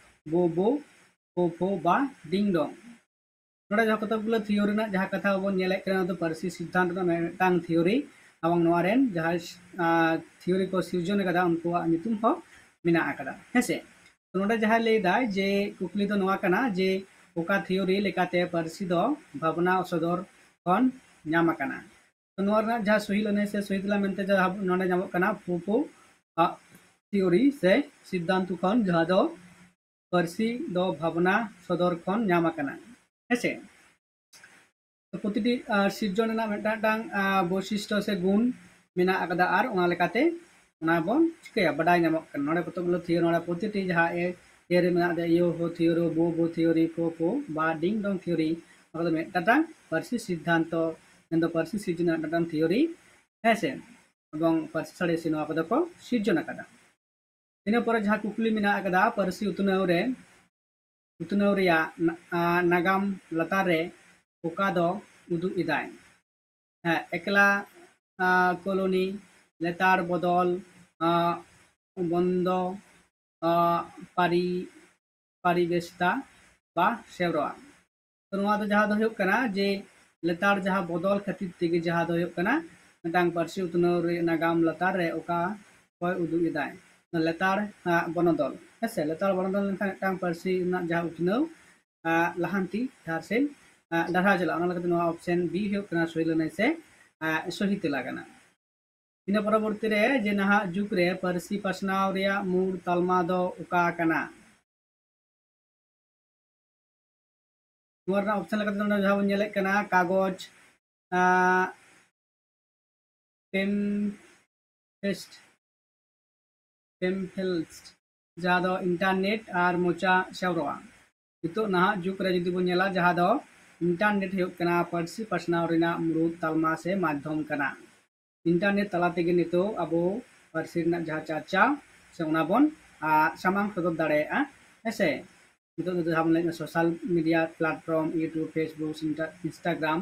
ᱵᱳ, ᱵᱳ, ᱯᱷᱳ, ᱯᱷᱳ ᱵᱟ ᱰᱤᱝ ᱰᱚᱝ᱾ ᱱᱚᱰᱮ ᱡᱟᱦᱟᱸ ᱠᱚᱛᱚᱠ ᱜᱩᱞᱟᱹ ᱛᱷᱤᱭᱳᱨᱤ ᱨᱮᱱᱟᱜ ᱡᱟᱦᱟᱸ ᱠᱟᱛᱷᱟ ᱵᱚᱱ ᱧᱮᱞᱮᱫ ᱠᱟᱱᱟ, ᱚᱱᱟ ᱫᱚ ᱯᱟᱹᱨᱥᱤ ᱥᱤᱫᱽᱫᱷᱟᱱᱛ ᱨᱮᱱᱟᱜ ᱢᱤᱫᱴᱟᱝ ᱛᱷᱤᱭᱳᱨᱤ, ᱮᱵᱚᱝ ᱱᱚᱣᱟ ᱨᱮᱱ ᱡᱟᱦᱟᱸᱭ, ᱟᱸ, ᱛᱷᱤᱭᱳᱨᱤ ᱠᱚ ᱥᱤᱨᱡᱚᱱ ᱟᱠᱟᱫᱟ ᱩᱱᱠᱩᱣᱟᱜ ᱧᱩᱛᱩᱢ ᱦᱚᱸ ᱢᱮᱱᱟᱜ ᱟᱠᱟᱫᱟ, ᱦᱮᱸᱥᱮ᱾ ᱛᱚ ᱱᱚᱰᱮ ᱡᱟᱦᱟᱸᱭ ᱞᱟᱹᱭ ᱮᱫᱟᱭ ᱡᱮ ᱠᱩᱠᱞᱤ ᱫᱚ ᱱᱚᱣᱟ ᱠᱟᱱᱟ ᱡᱮ ᱚᱠᱟ ᱛᱷᱤᱭᱳᱨᱤ ᱞᱮᱠᱟᱛᱮ ᱯᱟᱹᱨᱥᱤ ᱫᱚ ᱵᱷᱟᱵᱽᱱᱟ ᱥᱚᱫᱚᱨ ᱠᱷᱚᱱ ᱧᱟᱢ ᱟᱠᱟᱱᱟ? ᱛᱚ ᱱᱚᱣᱟ ᱨᱮᱱᱟᱜ ᱡᱟᱦᱟᱸ ᱥᱚᱦᱤ ᱞᱟᱹᱱᱟᱹᱭ ᱥᱮ ᱥᱚᱦᱤ ᱛᱮᱞᱟ ᱢᱮᱱᱛᱮ ᱡᱟᱦᱟᱸ ᱱᱚᱰᱮ ᱧᱟᱢᱚᱜ ᱠᱟᱱᱟ, ᱯᱷᱩ ᱯᱷᱩ ᱟᱜ ᱛᱷᱤᱭᱳᱨᱤ ᱥᱮ ᱥᱤᱫᱽᱫᱷᱟᱱᱛᱚ ᱠᱷᱚᱱ, ᱡᱟᱦᱟᱸ ᱫᱚ ᱯᱟᱹᱨᱥᱤ ᱫᱚ ᱵᱷᱟᱵᱽᱱᱟ ᱥᱚᱫᱚᱨ ᱠᱷᱚᱱ ᱧᱟᱢ ᱟᱠᱟᱱᱟ, ᱦᱮᱸᱥᱮ᱾ ᱛᱚ ᱯᱨᱚᱛᱤᱴᱤ, ᱟᱸ, ᱥᱤᱨᱡᱚᱱ ᱨᱮᱱᱟᱜ ᱢᱤᱫᱴᱟᱝ, ᱢᱤᱫᱴᱟᱝ, ᱟᱸ, ᱵᱳᱭᱥᱤᱥᱴᱚ ᱥᱮ ᱜᱩᱱ ᱢᱮᱱᱟᱜ ᱟᱠᱟᱫᱟ, ᱟᱨ ᱚᱱᱟ ᱞᱮᱠᱟᱛᱮ ᱚᱱᱟ ᱵᱚᱱ ᱪᱤᱠᱟᱹᱭᱟ, ᱵᱟᱰᱟᱭ ᱧᱟᱢᱚᱜ ᱠᱟᱱᱟ᱾ ᱱᱚᱰᱮ ᱠᱚᱛᱚᱠ ᱜᱩᱞᱟᱹ ᱛᱷᱤᱭᱳ-, ᱱᱚᱰᱮ ᱯᱨᱚᱛᱤᱴᱤ ᱡᱟᱦᱟᱸ ᱮ, ᱮ ᱨᱮ ᱢᱮᱱᱟᱜ ᱫᱚ ᱭᱳ ᱦᱳ ᱛᱷᱤᱭᱳᱨᱤ, ᱵᱳ ᱵᱳ ᱛᱷᱤᱭᱳᱨᱤ, ᱯᱷᱳ ᱯᱷᱳ ᱵᱟ ᱰᱤᱝ ᱰᱚᱝ ᱛᱷᱤᱭᱳᱨᱤ, ᱱᱚᱣᱟ ᱠᱚᱫᱚ ᱢᱤᱫᱴᱟᱝ ᱯᱟᱹᱨᱥᱤ ᱥᱤᱫᱽᱫᱷᱟᱱᱛᱚ, ᱢᱮᱱᱫᱚ ᱯᱟᱹᱨᱥᱤ ᱥᱤᱨᱡᱚᱱ ᱨᱮᱱᱟᱜ ᱢᱤᱫᱴᱟᱝ ᱛᱷᱤᱭᱳᱨᱤ, ᱦᱮᱸ ᱥᱮ, ᱮᱵᱚᱝ ᱯᱟᱹᱨᱥᱤ ᱥᱟᱬᱮᱥᱤ ᱱᱚᱣᱟ ᱠᱚᱫᱚ ᱠᱚ ᱥᱤᱨᱡᱚᱱ ᱟᱠᱟᱫᱟ᱾ ᱤᱱᱟᱹ ᱯᱚᱨᱮ ᱡᱟᱦᱟᱸ ᱠᱩᱠᱞᱤ ᱢᱮᱱᱟᱜ ᱟᱠᱟᱫᱟ, ᱯᱟᱹᱨᱥᱤ ᱩᱛᱱᱟᱹᱣ ᱨᱮ, ᱩᱛᱱᱟᱹᱣ ᱨᱮᱭᱟᱜ ᱱᱟ-, ᱟ, ᱱᱟᱜᱟᱢ ᱞᱟᱛᱟᱨ ᱨᱮ ᱚᱠᱟ ᱫᱚ ᱩᱫᱩᱜ ᱮᱫᱟᱭ? ᱦᱮᱸ, ᱮᱠᱞᱟ, ᱟ, ᱠᱚᱞᱚᱱᱤ, ᱞᱮᱛᱟᱲ ᱵᱚᱫᱚᱞ, ᱟ, ᱵᱚᱱᱫᱚ, ᱟ, ᱯᱟᱨᱤ-, ᱯᱟᱨᱤᱵᱮᱥᱛᱟ ᱵᱟ ᱥᱮᱣᱨᱚᱜᱼᱟ᱾ ᱛᱚ ᱱᱚᱣᱟ ᱫᱚ ᱡᱟᱦᱟᱸ ᱫᱚ ᱦᱩᱭᱩᱜ ᱠᱟᱱᱟ ᱡᱮ ᱞᱮᱛᱟᱲ ᱡᱟᱦᱟᱸ ᱵᱚᱫᱚᱞ ᱠᱷᱟᱹᱛᱤᱨ ᱛᱮᱜᱮ ᱡᱟᱦᱟᱸ ᱫᱚ ᱦᱩᱭᱩᱜ ᱠᱟᱱᱟ ᱢᱤᱫᱴᱟᱝ ᱯᱟᱹᱨᱥᱤ ᱩᱛᱱᱟᱹᱣ ᱨᱮ ᱱᱟᱜᱟᱢ ᱞᱟᱛᱟᱨ ᱨᱮ ᱚᱠᱟ ᱠᱚᱭ ᱩᱫᱩᱜ ᱮᱫᱟᱭ, ᱞᱮᱛᱟᱲ, ᱟ, ᱵᱚᱱᱚᱫᱚᱞ, ᱦᱮᱸ ᱥᱮ, ᱞᱮᱛᱟᱲ ᱵᱚᱱᱚᱫᱚᱞ ᱞᱮᱱᱠᱷᱟᱱ ᱢᱤᱫᱴᱟᱝ ᱯᱟᱹᱨᱥᱤ ᱨᱮᱱᱟᱜ ᱡᱟᱦᱟᱸ ᱩᱛᱱᱟᱹᱣ, ᱟ, ᱞᱟᱦᱟᱱᱛᱤ ᱰᱟᱦᱟᱨ ᱥᱮᱫ ᱰᱟᱨᱦᱟᱣ ᱪᱟᱞᱟᱜᱼᱟ᱾ ᱚᱱᱟ ᱞᱮᱠᱟᱛᱮ ᱱᱚᱣᱟ ᱚᱯᱥᱮᱱ ᱵᱤ ᱦᱩᱭᱩᱜ ᱠᱟᱱᱟ ᱥᱚᱦᱤ ᱞᱟᱹᱱᱟᱹᱭ ᱥᱮ ᱥᱚᱦᱤ ᱛᱮᱞᱟ ᱠᱟᱱᱟ᱾ ᱤᱱᱟᱹ ᱯᱚᱨᱚᱵᱚᱨᱛᱤ ᱨᱮ ᱡᱮ ᱱᱟᱦᱟᱜ ᱡᱩᱜᱽ ᱨᱮ ᱯᱟᱹᱨᱥᱤ ᱯᱟᱥᱱᱟᱣ ᱨᱮᱭᱟᱜ ᱢᱩᱲ ᱛᱟᱞᱢᱟ ᱫᱚ ᱚᱠᱟ ᱠᱟᱱᱟ? ᱱᱚᱣᱟ ᱨᱮᱱᱟᱜ ᱚᱯᱥᱮᱱ ᱞᱮᱠᱟᱛᱮ ᱱᱚᱰᱮ ᱡᱟᱦᱟᱸ ᱵᱚᱱ ᱧᱮᱞᱮᱫ ᱠᱟᱱᱟ ᱠᱟᱜᱚᱡᱽ, ᱯᱮᱢᱯᱷᱮᱥᱴ, ᱯᱮᱢᱯᱷᱮᱞᱥᱴ, ᱡᱟᱦᱟᱸ ᱫᱚ ᱤᱱᱴᱟᱨᱱᱮᱴ ᱟᱨ ᱢᱚᱪᱟ ᱥᱮᱣᱨᱚᱜᱼᱟ᱾ ᱱᱤᱛᱚᱜ ᱱᱟᱦᱟᱜ ᱡᱩᱜᱽ ᱨᱮ ᱡᱩᱫᱤ ᱵᱚᱱ ᱧᱮᱞᱟ, ᱡᱟᱦᱟᱸ ᱫᱚ ᱤᱱᱴᱟᱨᱱᱮᱴ ᱦᱩᱭᱩᱜ ᱠᱟᱱᱟ ᱯᱟᱹᱨᱥᱤ ᱯᱟᱥᱱᱟᱣ ᱨᱮᱱᱟᱜ ᱢᱩᱲᱩᱫ ᱛᱟᱞᱢᱟ ᱥᱮ ᱢᱟᱫᱽᱫᱷᱚᱢ ᱠᱟᱱᱟ᱾ ᱤᱱᱴᱟᱨᱱᱮᱴ ᱛᱟᱞᱟ ᱛᱮᱜᱮ ᱱᱤᱛᱚᱜ ᱟᱵᱚ ᱯᱟᱹᱨᱥᱤ ᱨᱮᱱᱟᱜ ᱡᱟᱦᱟᱸ ᱪᱟᱨᱪᱟᱣ ᱥᱮ ᱚᱱᱟ ᱵᱚᱱ ᱥᱟᱢᱟᱝ ᱥᱚᱫᱚᱨ ᱫᱟᱲᱮᱭᱟᱜᱼᱟ᱾ ᱦᱮᱸᱥᱮ, ᱱᱤᱛᱚᱜ ᱫᱚ ᱡᱟᱦᱟᱸ ᱵᱚᱱ ᱞᱟᱹᱭᱮᱫ ᱠᱟᱱᱟ social media platform, YouTube, Facebook, Instagram,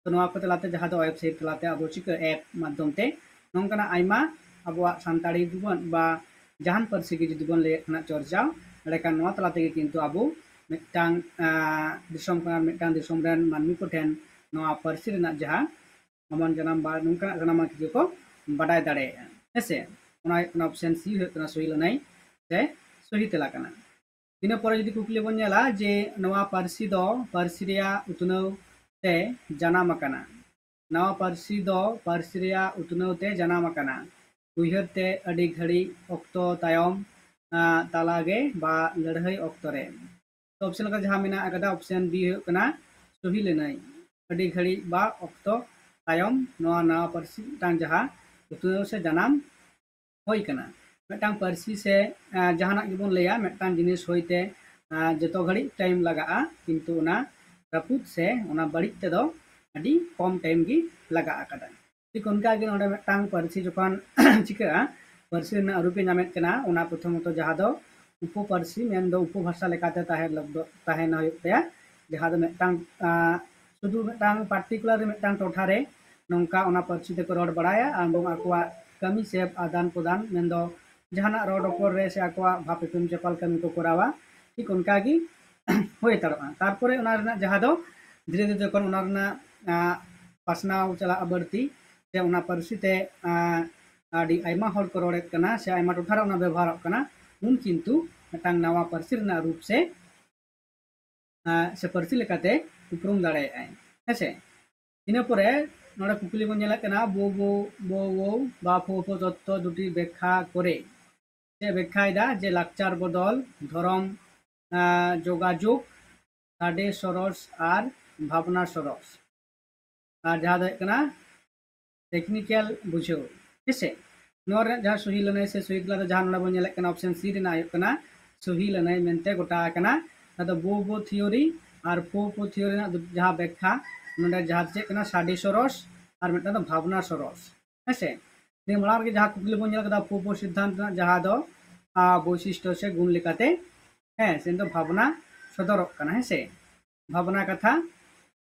ᱛᱚ ᱱᱚᱣᱟ ᱠᱚ ᱛᱟᱞᱟᱛᱮ ᱡᱟᱦᱟᱸ ᱫᱚ ᱳᱭᱮᱵᱽᱥᱟᱭᱤᱴ ᱛᱟᱞᱟᱛᱮ ᱟᱵᱚ ᱪᱤᱠᱟᱹ ᱮᱯ ᱢᱟᱫᱽᱫᱷᱚᱢ ᱛᱮ ᱱᱚᱝᱠᱟᱱᱟᱜ ᱟᱭᱢᱟ ᱟᱵᱚᱣᱟᱜ ᱥᱟᱱᱛᱟᱲᱤ ᱡᱩᱫᱤ ᱵᱚᱱ ᱵᱟ ᱡᱟᱦᱟᱱ ᱯᱟᱹᱨᱥᱤ ᱜᱮ ᱡᱩᱫᱤ ᱵᱚᱱ ᱞᱟᱹᱭᱮᱫ ᱠᱟᱱᱟ ᱪᱚᱨᱪᱟᱣ, ᱮᱸᱰᱮᱠᱷᱟᱱ ᱱᱚᱣᱟ ᱛᱟᱞᱟ ᱛᱮᱜᱮ ᱠᱤᱱᱛᱩ ᱟᱵᱚ ᱢᱤᱫᱴᱟᱝ ᱫᱤᱥᱚᱢ ᱠᱷᱚᱱ ᱟᱨ ᱢᱤᱫᱴᱟᱝ ᱫᱤᱥᱚᱢ ᱨᱮᱱ ᱢᱟᱹᱱᱢᱤ ᱠᱚᱴᱷᱮᱱ ᱱᱚᱣᱟ ᱯᱟᱹᱨᱥᱤ ᱨᱮᱱᱟᱜ ᱡᱟᱦᱟᱸ ᱚᱢᱚᱱ ᱡᱟᱱᱟᱢ ᱵᱟ ᱱᱚᱝᱠᱟᱱᱟᱜ ᱥᱟᱱᱟᱢᱟᱜ ᱠᱤᱪᱷᱩ ᱠᱚ ᱵᱟᱰᱟᱭ ᱫᱟᱲᱮᱭᱟᱜᱼᱟ᱾ ᱦᱮᱸᱥᱮ, ᱚᱱᱟ ᱦᱩᱭᱩᱜ ᱠᱟᱱᱟ ᱚᱯᱥᱮᱱ ᱥᱤ ᱦᱩᱭᱩᱜ ᱠᱟᱱᱟ ᱥᱚᱦᱤ ᱞᱟᱹᱱᱟᱹᱭ ᱥᱮ ᱥᱚᱦᱤ ᱛᱮᱞᱟ ᱠᱟᱱᱟ᱾ ᱤᱱᱟᱹ ᱯᱚᱨᱮ ᱡᱩᱫᱤ ᱠᱩᱠᱞᱤ ᱵᱚᱱ ᱧᱮᱞᱟ ᱡᱮ ᱱᱚᱣᱟ ᱯᱟᱹᱨᱥᱤ ᱫᱚ ᱯᱟᱹᱨᱥᱤ ᱨᱮᱭᱟᱜ ᱩᱛᱱᱟᱹᱣ ᱛᱮ ᱡᱟᱱᱟᱢ ᱟᱠᱟᱱᱟ, ᱱᱟᱣᱟ ᱯᱟᱹᱨᱥᱤ ᱫᱚ ᱯᱟᱹᱨᱥᱤ ᱨᱮᱭᱟᱜ ᱩᱛᱱᱟᱹᱣ ᱛᱮ ᱡᱟᱱᱟᱢ ᱟᱠᱟᱱᱟ᱾ ᱩᱭᱦᱟᱹᱨ ᱛᱮ ᱟᱹᱰᱤ ᱜᱷᱟᱹᱲᱤᱡ ᱚᱠᱛᱚ ᱛᱟᱭᱚᱢ ᱛᱟᱞᱟ ᱜᱮ ᱵᱟ ᱞᱟᱹᱲᱦᱟᱹᱭ ᱚᱠᱛᱚ ᱨᱮ᱾ ᱚᱯᱥᱮᱱ ᱞᱮᱠᱟ ᱡᱟᱦᱟᱸ ᱢᱮᱱᱟᱜ ᱟᱠᱟᱫᱟ, ᱚᱯᱥᱮᱱ ᱵᱤ ᱦᱩᱭᱩᱜ ᱠᱟᱱᱟ ᱥᱚᱦᱤ ᱞᱟᱹᱱᱟᱹᱭ᱾ ᱟᱹᱰᱤ ᱜᱷᱟᱹᱲᱤᱡ ᱵᱟ ᱚᱠᱛᱚ ᱛᱟᱭᱚᱢ ᱱᱚᱣᱟ ᱱᱟᱣᱟ ᱯᱟᱹᱨᱥᱤ ᱢᱤᱫᱴᱟᱝ ᱡᱟᱦᱟᱸ ᱩᱛᱱᱟᱹᱣ ᱥᱮ ᱡᱟᱱᱟᱢ ᱦᱩᱭ ᱠᱟᱱᱟ᱾ ᱢᱤᱫᱴᱟᱝ ᱯᱟᱹᱨᱥᱤ ᱥᱮ ᱡᱟᱦᱟᱱᱟᱜ ᱜᱮᱵᱚᱱ ᱞᱟᱹᱭᱟ, ᱢᱤᱫᱴᱟᱝ ᱡᱤᱱᱤᱥ ᱦᱩᱭᱛᱮ ᱡᱚᱛᱚ ᱜᱷᱟᱹᱲᱤᱡ ᱴᱟᱭᱤᱢ ᱞᱟᱜᱟᱜᱼᱟ, ᱠᱤᱱᱛᱩ ᱚᱱᱟ ᱨᱟᱹᱯᱩᱫ ᱥᱮ ᱚᱱᱟ ᱵᱟᱹᱲᱤᱡ ᱛᱮᱫᱚ ᱟᱹᱰᱤ ᱠᱚᱢ ᱴᱟᱭᱤᱢ ᱜᱮ ᱞᱟᱜᱟᱜ ᱟᱠᱟᱫᱟ᱾ ᱴᱷᱤᱠ ᱚᱱᱠᱟ ᱜᱮ ᱱᱚᱰᱮ ᱢᱤᱫᱴᱟᱝ ᱯᱟᱹᱨᱥᱤ ᱡᱚᱠᱷᱚᱱ ᱪᱤᱠᱟᱹᱜᱼᱟ, ᱯᱟᱹᱨᱥᱤ ᱨᱮᱱᱟᱜ ᱨᱩᱯ ᱮ ᱧᱟᱢᱮᱫ ᱠᱟᱱᱟ, ᱚᱱᱟ ᱯᱨᱚᱛᱷᱚᱢᱚᱛᱚ ᱡᱟᱦᱟᱸ ᱫᱚ ᱩᱯᱚᱯᱟᱹᱨᱥᱤ ᱢᱮᱱᱫᱚ ᱩᱯᱚᱵᱷᱟᱥᱟ ᱞᱮᱠᱟᱛᱮ ᱛᱟᱦᱮᱸ ᱞᱟᱹᱜᱤᱫ ᱛᱟᱦᱮᱱ ᱦᱩᱭᱩᱜ ᱛᱟᱭᱟ, ᱡᱟᱦᱟᱸ ᱫᱚ ᱢᱤᱫᱴᱟᱝ ᱥᱩᱫᱷᱩ ᱢᱤᱫᱴᱟᱝ ᱯᱟᱨᱴᱤᱠᱩᱞᱟᱨ ᱢᱤᱫᱴᱟᱝ ᱴᱚᱴᱷᱟ ᱨᱮ ᱱᱚᱝᱠᱟ ᱚᱱᱟ ᱯᱟᱹᱨᱥᱤ ᱛᱮᱠᱚ ᱨᱚᱲ ᱵᱟᱲᱟᱭᱟ ᱟᱨ ᱟᱠᱚᱣᱟᱜ ᱠᱟᱹᱢᱤ ᱥᱮ ᱟᱫᱟᱱ ᱯᱨᱚᱫᱟᱱ ᱢᱮᱱᱫᱚ ᱡᱟᱦᱟᱱᱟᱜ ᱨᱚᱲ ᱨᱚᱯᱚᱲ ᱨᱮ ᱥᱮ ᱟᱠᱚᱣᱟᱜ ᱵᱷᱟᱵᱽ ᱮᱯᱮᱢ ᱪᱟᱯᱟᱞ ᱠᱟᱹᱢᱤ ᱠᱚ ᱠᱚᱨᱟᱣᱟ᱾ ᱴᱷᱤᱠ ᱚᱱᱠᱟᱜᱮ ᱦᱩᱭ ᱦᱟᱛᱟᱲᱚᱜᱼᱟ᱾ ᱛᱟᱨᱯᱚᱨᱮ ᱚᱱᱟ ᱨᱮᱱᱟᱜ ᱡᱟᱦᱟᱸ ᱫᱚ ᱫᱷᱤᱨᱮ ᱫᱷᱤᱨᱮ ᱡᱚᱠᱷᱚᱱ ᱚᱱᱟ ᱨᱮᱱᱟᱜ ᱯᱟᱥᱱᱟᱣ ᱪᱟᱞᱟᱜᱼᱟ ᱵᱟᱹᱲᱛᱤ, ᱥᱮ ᱚᱱᱟ ᱯᱟᱹᱨᱥᱤ ᱛᱮ ᱟᱹᱰᱤ ᱟᱭᱢᱟ ᱦᱚᱲ ᱠᱚ ᱨᱚᱲᱮᱫ ᱠᱟᱱᱟ ᱥᱮ ᱟᱭᱢᱟ ᱴᱚᱴᱷᱟ ᱨᱮ ᱚᱱᱟ ᱵᱮᱵᱚᱦᱟᱨᱚᱜ ᱠᱟᱱᱟ, ᱩᱱ ᱠᱤᱱᱛᱩ ᱢᱤᱫᱴᱟᱝ ᱱᱟᱣᱟ ᱯᱟᱹᱨᱥᱤ ᱨᱮᱱᱟᱜ ᱨᱩᱯ ᱥᱮ ᱥᱮ ᱯᱟᱹᱨᱥᱤ ᱞᱮᱠᱟᱛᱮ ᱩᱯᱨᱩᱢ ᱫᱟᱲᱮᱭᱟᱜᱼᱟᱭ᱾ ᱦᱮᱸᱥᱮ? ᱤᱱᱟᱹ ᱯᱚᱨᱮ ᱱᱚᱰᱮ ᱠᱩᱠᱞᱤ ᱵᱚᱱ ᱧᱮᱞᱮᱫ ᱠᱟᱱᱟ, ᱵᱳ ᱵᱳ ᱵᱳ ᱣᱳ ᱵᱟ ᱯᱷᱳ ᱯᱷᱳ ᱛᱚᱛᱛᱚ ᱫᱩᱴᱤ ᱵᱮᱠᱠᱷᱟ ᱠᱚᱨᱮ᱾ ᱪᱮᱫ ᱵᱮᱠᱠᱷᱟᱭᱮᱫᱟ? ᱡᱮ ᱞᱟᱠᱪᱟᱨ ᱵᱚᱫᱚᱞ, ᱫᱷᱚᱨᱚᱢ, ᱟᱸ, ᱡᱳᱜᱟᱡᱳᱜᱽ, ᱥᱟᱰᱮ ᱥᱚᱨᱚᱥ ᱟᱨ ᱵᱷᱟᱵᱽᱱᱟ ᱥᱚᱨᱚᱥ᱾ ᱟᱨ ᱡᱟᱦᱟᱸ ᱫᱚ ᱦᱩᱭᱩᱜ ᱠᱟᱱᱟ ᱴᱮᱠᱱᱤᱠᱮᱞ ᱵᱩᱡᱷᱟᱹᱣ᱾ ᱦᱮᱸᱥᱮ? ᱱᱚᱣᱟ ᱨᱮᱱᱟᱜ ᱡᱟᱦᱟᱸ ᱥᱚᱦᱤ ᱞᱟᱹᱱᱟᱹᱭ ᱥᱮ ᱥᱚᱦᱤ ᱛᱮᱞᱟ ᱫᱚ ᱡᱟᱦᱟᱸ ᱱᱚᱰᱮ ᱵᱚᱱ ᱧᱮᱞᱮᱫ ᱠᱟᱱᱟ, ᱚᱯᱥᱮᱱ ᱥᱤ ᱨᱮᱱᱟᱜ ᱦᱩᱭᱩᱜ ᱠᱟᱱᱟ ᱥᱚᱦᱤ ᱞᱟᱹᱱᱟᱹᱭ ᱢᱮᱱᱛᱮ ᱜᱚᱴᱟ ᱟᱠᱟᱱᱟ᱾ ᱡᱟᱦᱟᱸ ᱫᱚ ᱵᱳ ᱵᱳ ᱛᱷᱤᱭᱳᱨᱤ ᱟᱨ ᱯᱷᱳ ᱯᱷᱳ ᱛᱷᱤᱭᱳᱨᱤ ᱨᱮᱱᱟᱜ ᱫᱚ ᱡᱟᱦᱟᱸ ᱵᱮᱠᱠᱷᱟ, ᱱᱚᱰᱮ ᱡᱟᱦᱟᱸ ᱫᱚ ᱪᱮᱫ ᱠᱟᱱᱟ, ᱥᱟᱰᱮ ᱥᱚᱨᱚᱥ ᱟᱨ ᱢᱤᱫᱴᱟᱝ ᱫᱚ ᱵᱷᱟᱵᱽᱱᱟ ᱥᱚᱨᱚᱥ᱾ ᱦᱮᱸᱥᱮ? ᱱᱤᱭᱟᱹ ᱢᱟᱲᱟᱝ ᱨᱮᱜᱮ ᱡᱟᱦᱟᱸ ᱠᱩᱠᱞᱤ ᱵᱚᱱ ᱧᱮᱞ ᱠᱟᱫᱟ, ᱯᱷᱳ ᱯᱷᱳ ᱥᱤᱫᱽᱫᱷᱟᱱᱛ ᱨᱮᱱᱟᱜ ᱡᱟᱦᱟᱸ ᱫᱚ, ᱟ, ᱵᱳᱭᱥᱤᱥᱴᱚ ᱥᱮ ᱜᱩᱱ ᱞᱮᱠᱟᱛᱮ, ᱦᱮᱸ, ᱥᱮ ᱫᱚ ᱵᱷᱟᱵᱽᱱᱟ ᱥᱚᱫᱚᱨᱚᱜ ᱠᱟᱱᱟ, ᱦᱮᱸᱥᱮ? ᱵᱷᱟᱵᱽᱱᱟ ᱠᱟᱛᱷᱟ,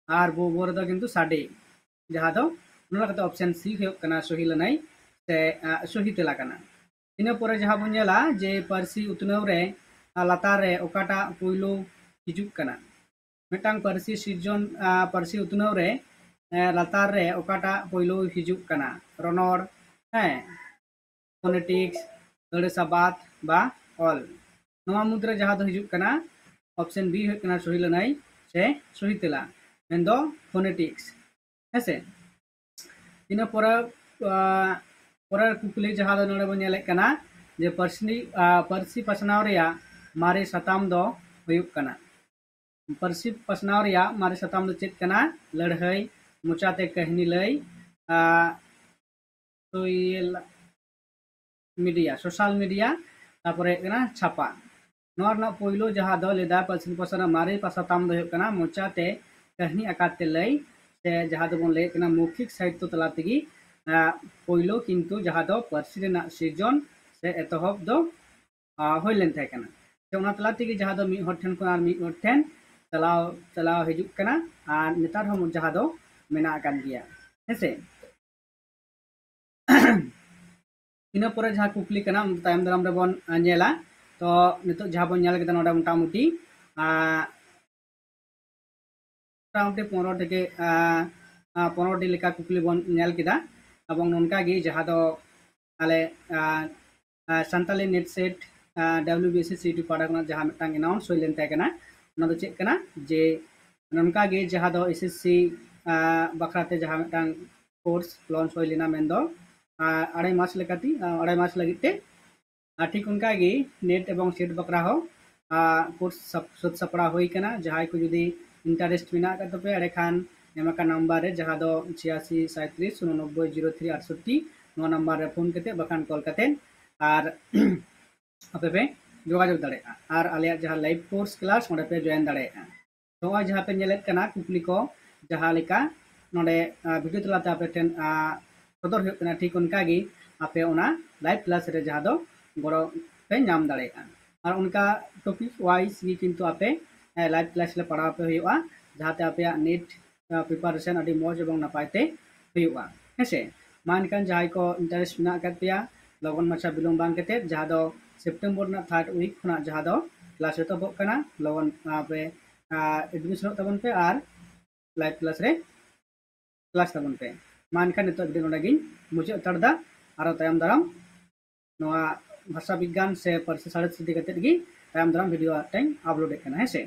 ᱟᱨ ᱵᱳ ᱵᱳ ᱨᱮᱫᱚ ᱠᱤᱱᱛᱩ ᱥᱟᱰᱮ, ᱡᱟᱦᱟᱸ ᱫᱚ ᱱᱚᱰᱮ ᱠᱟᱛᱮ ᱚᱯᱥᱮᱱ ᱥᱤ ᱦᱩᱭᱩᱜ ᱠᱟᱱᱟ ᱥᱚᱦᱤ ᱞᱟᱹᱱᱟᱹᱭ ᱥᱮ, ᱟ, ᱥᱚᱦᱤ ᱛᱮᱞᱟ ᱠᱟᱱᱟ᱾ ᱤᱱᱟᱹ ᱯᱚᱨᱮ ᱡᱟᱦᱟᱸ ᱵᱚᱱ ᱧᱮᱞᱟ ᱡᱮ ᱯᱟᱹᱨᱥᱤ ᱩᱛᱱᱟᱹᱣ ᱨᱮ, ᱟ, ᱞᱟᱛᱟᱨ ᱨᱮ ᱚᱠᱟᱴᱟᱜ ᱯᱳᱭᱞᱳ ᱦᱤᱡᱩᱜ ᱠᱟᱱᱟ? ᱢᱤᱫᱴᱟᱝ ᱯᱟᱹᱨᱥᱤ ᱥᱤᱨᱡᱚᱱ, ᱟ, ᱯᱟᱹᱨᱥᱤ ᱩᱛᱱᱟᱹᱣ ᱨᱮ, ᱮ, ᱞᱟᱛᱟᱨ ᱨᱮ ᱚᱠᱟᱴᱟᱜ ᱯᱳᱭᱞᱳ ᱦᱤᱡᱩᱜ ᱠᱟᱱᱟ? ᱨᱚᱱᱚᱲ, ᱦᱮᱸ, ᱯᱷᱳᱱᱮᱴᱤᱠᱥ, ᱟᱹᱲᱟᱹ ᱥᱟᱵᱟᱫ ᱵᱟ ᱚᱞ᱾ ᱱᱚᱣᱟ ᱢᱩᱫᱽᱨᱮ ᱡᱟᱦᱟᱸ ᱫᱚ ᱦᱤᱡᱩᱜ ᱠᱟᱱᱟ, ᱚᱯᱥᱮᱱ ᱵᱤ ᱦᱩᱭᱩᱜ ᱠᱟᱱᱟ ᱥᱚᱦᱤ ᱞᱟᱹᱱᱟᱹᱭ ᱥᱮ ᱥᱚᱦᱤ ᱛᱮᱞᱟ, ᱢᱮᱱᱫᱚ ᱯᱷᱳᱱᱮᱴᱤᱠᱥ᱾ ᱦᱮᱸᱥᱮ? ᱤᱱᱟᱹ ᱯᱚᱨᱮ, ᱟ, ᱯᱚᱨᱮᱨ ᱠᱩᱠᱞᱤ ᱡᱟᱦᱟᱸ ᱫᱚ ᱱᱚᱰᱮ ᱵᱚᱱ ᱧᱮᱞᱮᱫ ᱠᱟᱱᱟ ᱡᱮ ᱯᱟᱹᱨᱥᱤ, ᱟ, ᱯᱟᱹᱨᱥᱤ ᱯᱟᱥᱱᱟᱣ ᱨᱮᱭᱟᱜ ᱢᱟᱨᱮ ᱥᱟᱛᱟᱢ ᱫᱚ ᱦᱩᱭᱩᱜ ᱠᱟᱱᱟ᱾ ᱯᱟᱹᱨᱥᱤ ᱯᱟᱥᱱᱟᱣ ᱨᱮᱭᱟᱜ ᱢᱟᱨᱮ ᱥᱟᱛᱟᱢ ᱫᱚ ᱪᱮᱫ ᱠᱟᱱᱟ? ᱞᱟᱹᱲᱦᱟᱹᱭ, ᱢᱚᱪᱟᱛᱮ ᱠᱟᱹᱦᱱᱤ ᱞᱟᱹᱭ, ᱟ, social media, social media, ᱛᱟᱯᱚᱨᱮ ᱦᱩᱭᱩᱜ ᱠᱟᱱᱟ ᱪᱷᱟᱯᱟ᱾ ᱱᱚᱣᱟ ᱨᱮᱱᱟᱜ ᱯᱳᱭᱞᱳ ᱡᱟᱦᱟᱸ ᱫᱚ ᱞᱟᱹᱭᱫᱟ ᱯᱟᱹᱨᱥᱤ ᱯᱟᱥᱱᱟᱣ ᱨᱮᱱᱟᱜ ᱢᱟᱨᱮ ᱯᱟ-, ᱥᱟᱛᱟᱢ ᱫᱚ ᱦᱩᱭᱩᱜ ᱠᱟᱱᱟ ᱢᱚᱪᱟᱛᱮ ᱠᱟᱹᱦᱱᱤ ᱟᱠᱟᱨ ᱛᱮ ᱞᱟᱹᱭ, ᱥᱮ ᱡᱟᱦᱟᱸ ᱫᱚᱵᱚᱱ ᱞᱟᱹᱭᱮᱫ ᱠᱟᱱᱟ ᱢᱳᱠᱷᱤᱠ ᱥᱟᱦᱤᱛᱛᱚ ᱛᱟᱞᱟ ᱛᱮᱜᱮ, ᱟ, ᱯᱳᱭᱞᱳ ᱠᱤᱱᱛᱩ ᱡᱟᱦᱟᱸ ᱫᱚ ᱯᱟᱹᱨᱥᱤ ᱨᱮᱱᱟᱜ ᱥᱤᱨᱡᱚᱱ ᱥᱮ ᱮᱛᱚᱦᱚᱵ ᱫᱚ, ᱟ, ᱦᱩᱭ ᱞᱮᱱ ᱛᱟᱦᱮᱸ ᱠᱟᱱᱟ᱾ ᱥᱮ ᱚᱱᱟ ᱛᱟᱞᱟ ᱛᱮᱜᱮ ᱡᱟᱦᱟᱸ ᱫᱚ ᱢᱤᱫ ᱦᱚᱲ ᱴᱷᱮᱱ ᱠᱷᱚᱱ ᱟᱨ ᱢᱤᱫ ᱦᱚᱲ ᱴᱷᱮᱱ ᱪᱟᱞᱟᱣ, ᱪᱟᱞᱟᱣ ᱦᱤᱡᱩᱜ ᱠᱟᱱᱟ, ᱟᱨ ᱱᱮᱛᱟᱨ ᱦᱚᱸ ᱡᱟᱦᱟᱸ ᱫᱚ ᱢᱮᱱᱟᱜ ᱟᱠᱟᱫ ᱜᱮᱭᱟ, ᱦᱮᱸᱥᱮ? ᱤᱱᱟᱹ ᱯᱚᱨᱮ ᱡᱟᱦᱟᱸ ᱠᱩᱠᱞᱤ ᱠᱟᱱᱟ, ᱚᱱᱟ ᱫᱚ ᱛᱟᱭᱚᱢ ᱫᱟᱨᱟᱢ ᱨᱮᱵᱚᱱ, ᱟ, ᱧᱮᱞᱟ᱾ ᱛᱚ ᱱᱤᱛᱚᱜ ᱡᱟᱦᱟᱸ ᱵᱚᱱ ᱧᱮᱞ ᱠᱮᱫᱟ ᱱᱚᱰᱮ ᱢᱚᱴᱟᱢᱩᱴᱤ, ᱟ, ᱢᱚᱴᱟᱢᱩᱴᱤ ᱯᱚᱱᱨᱚ ᱴᱷᱮᱠᱮ, ᱟ, ᱟ, ᱯᱚᱱᱨᱚ ᱴᱤ ᱞᱮᱠᱟ ᱠᱩᱠᱞᱤ ᱵᱚᱱ ᱧᱮᱞ ᱠᱮᱫᱟ᱾ ᱮᱵᱚᱝ ᱱᱚᱝᱠᱟ ᱜᱮ ᱡᱟᱦᱟᱸ ᱫᱚ ᱟᱞᱮ, ᱟ, ᱟ, ᱥᱟᱱᱛᱟᱞᱤ NET SET, ᱟ, WBSSC YouTube ᱯᱟᱦᱴᱟ ᱠᱷᱚᱱᱟᱜ ᱡᱟᱦᱟᱸ ᱢᱤᱫᱴᱟᱝ announce ᱦᱩᱭ ᱞᱮᱱ ᱛᱟᱦᱮᱸ ᱠᱟᱱᱟ, ᱚᱱᱟ ᱫᱚ ᱪᱮᱫ ᱠᱟᱱᱟ ᱡᱮ, ᱱᱚᱝᱠᱟ ᱜᱮ ᱡᱟᱦᱟᱸ ᱫᱚ SSC ᱵᱟᱠᱷᱨᱟ ᱛᱮ ᱡᱟᱦᱟᱸ ᱢᱤᱫᱴᱟᱝ course launch ᱦᱩᱭ ᱞᱮᱱᱟ, ᱢᱮᱱᱫᱚ ᱟᱲᱟᱭ ᱢᱟᱥ ᱞᱮᱠᱟᱛᱮ, ᱟᱲᱟᱭ ᱢᱟᱥ ᱞᱟᱹᱜᱤᱫ ᱛᱮ᱾ ᱟᱨ ᱴᱷᱤᱠ ᱚᱱᱠᱟ ᱜᱮ NET ᱮᱵᱚᱝ SET ᱵᱟᱠᱷᱨᱟ ᱦᱚᱸ course ᱥᱟᱯ-, ᱥᱟᱹᱛ ᱥᱟᱯᱲᱟᱣ ᱦᱩᱭ ᱠᱟᱱᱟ᱾ ᱡᱟᱦᱟᱸᱭ ᱠᱚ ᱡᱩᱫᱤ interest ᱢᱮᱱᱟᱜ ᱟᱠᱟᱫ ᱛᱟᱯᱮᱭᱟ, ᱮᱸᱰᱮᱠᱷᱟᱱ ᱮᱢ ᱟᱠᱟᱱ number ᱨᱮ, ᱡᱟᱦᱟᱸ ᱫᱚ ᱪᱷᱤᱭᱟᱥᱤ ᱥᱟᱸᱭᱛᱨᱤᱥ ᱩᱱᱚᱱᱚᱵᱵᱳᱭ ᱡᱤᱨᱳ ᱛᱷᱨᱤ ᱟᱴᱥᱚᱴᱴᱤ, ᱱᱚᱣᱟ number ᱨᱮ phone ᱠᱟᱛᱮ ᱵᱟᱠᱷᱟᱱ call ᱠᱟᱛᱮ ᱟᱨ ᱟᱯᱮ ᱯᱮ ᱡᱳᱜᱟᱡᱳᱜᱽ ᱫᱟᱲᱮᱭᱟᱜᱼᱟ ᱟᱨ ᱟᱞᱮᱭᱟᱜ ᱡᱟᱦᱟᱸ live course class ᱚᱸᱰᱮ ᱯᱮ join ᱫᱟᱲᱮᱭᱟᱜᱼᱟ᱾ ᱱᱚᱜᱼᱚᱭ ᱡᱟᱦᱟᱸ ᱯᱮ ᱧᱮᱞᱮᱫ ᱠᱟᱱᱟ ᱠᱩᱠᱞᱤ ᱠᱚ, ᱡᱟᱦᱟᱸ ᱞᱮᱠᱟ ᱱᱚᱰᱮ video ᱛᱟᱞᱟᱛᱮ ᱟᱯᱮ ᱴᱷᱮᱱ ᱥᱚᱫᱚᱨ ᱦᱩᱭᱩᱜ ᱠᱟᱱᱟ, ᱴᱷᱤᱠ ᱚᱱᱠᱟ ᱜᱮ ᱟᱯᱮ ᱚᱱᱟ live class ᱨᱮ ᱡᱟᱦᱟᱸ ᱫᱚ ᱜᱚᱲᱚ ᱯᱮ ᱧᱟᱢ ᱫᱟᱲᱮᱭᱟᱜᱼᱟ᱾ ᱟᱨ ᱚᱱᱠᱟ topic wise ᱜᱮ ᱠᱤᱱᱛᱩ ᱟᱯᱮ live class ᱨᱮ ᱯᱟᱲᱦᱟᱣ ᱯᱮ ᱦᱩᱭᱩᱜᱼᱟ, ᱡᱟᱦᱟᱸᱛᱮ ᱟᱯᱮᱭᱟᱜ NET preparation ᱟᱹᱰᱤ ᱢᱚᱡᱽ ᱮᱵᱚᱝ ᱱᱟᱯᱟᱭ ᱛᱮ ᱦᱩᱭᱩᱜᱼᱟ᱾ ᱦᱮᱸᱥᱮ, ᱢᱟ ᱮᱱᱠᱷᱟᱱ ᱡᱟᱦᱟᱸᱭ ᱠᱚ interest ᱢᱮᱱᱟᱜ ᱟᱠᱟᱫ ᱯᱮᱭᱟ, ᱞᱚᱜᱚᱱ ᱢᱟᱪᱷᱟ ᱵᱤᱞᱚᱢ ᱵᱟᱝ ᱠᱟᱛᱮ, ᱡᱟᱦᱟᱸ ᱫᱚ September ᱨᱮᱱᱟᱜ third week ᱠᱷᱚᱱᱟᱜ ᱡᱟᱦᱟᱸ ᱫᱚ class ᱮᱛᱚᱦᱚᱵᱚᱜ ᱠᱟᱱᱟ, ᱞᱚᱜᱚᱱ ᱟᱯᱮ admission ᱚᱜ ᱛᱟᱵᱚᱱ ᱯᱮ ᱟᱨ live class ᱨᱮ class ᱛᱟᱵᱚᱱ ᱯᱮ᱾ ᱢᱟ ᱮᱱᱠᱷᱟᱱ ᱱᱤᱛᱚᱜ video ᱱᱚᱰᱮ ᱜᱤᱧ ᱢᱩᱪᱟᱹᱫ ᱦᱟᱛᱟᱲ ᱮᱫᱟ᱾ ᱟᱨᱚ ᱛᱟᱭᱚᱢ ᱫᱟᱨᱟᱢ ᱱᱚᱣᱟ ᱵᱷᱟᱥᱟ ᱵᱤᱜᱽᱜᱟᱱ ᱥᱮ ᱯᱟᱹᱨᱥᱤ ᱥᱟᱬᱮᱥ ᱤᱫᱤ ᱠᱟᱛᱮᱫ ᱜᱮ ᱛᱟᱭᱚᱢ ᱫᱟᱨᱟᱢ video ᱢᱤᱫᱴᱟᱝ upload ᱮᱫ ᱠᱟᱱᱟ, ᱦᱮᱸ ᱥᱮ᱾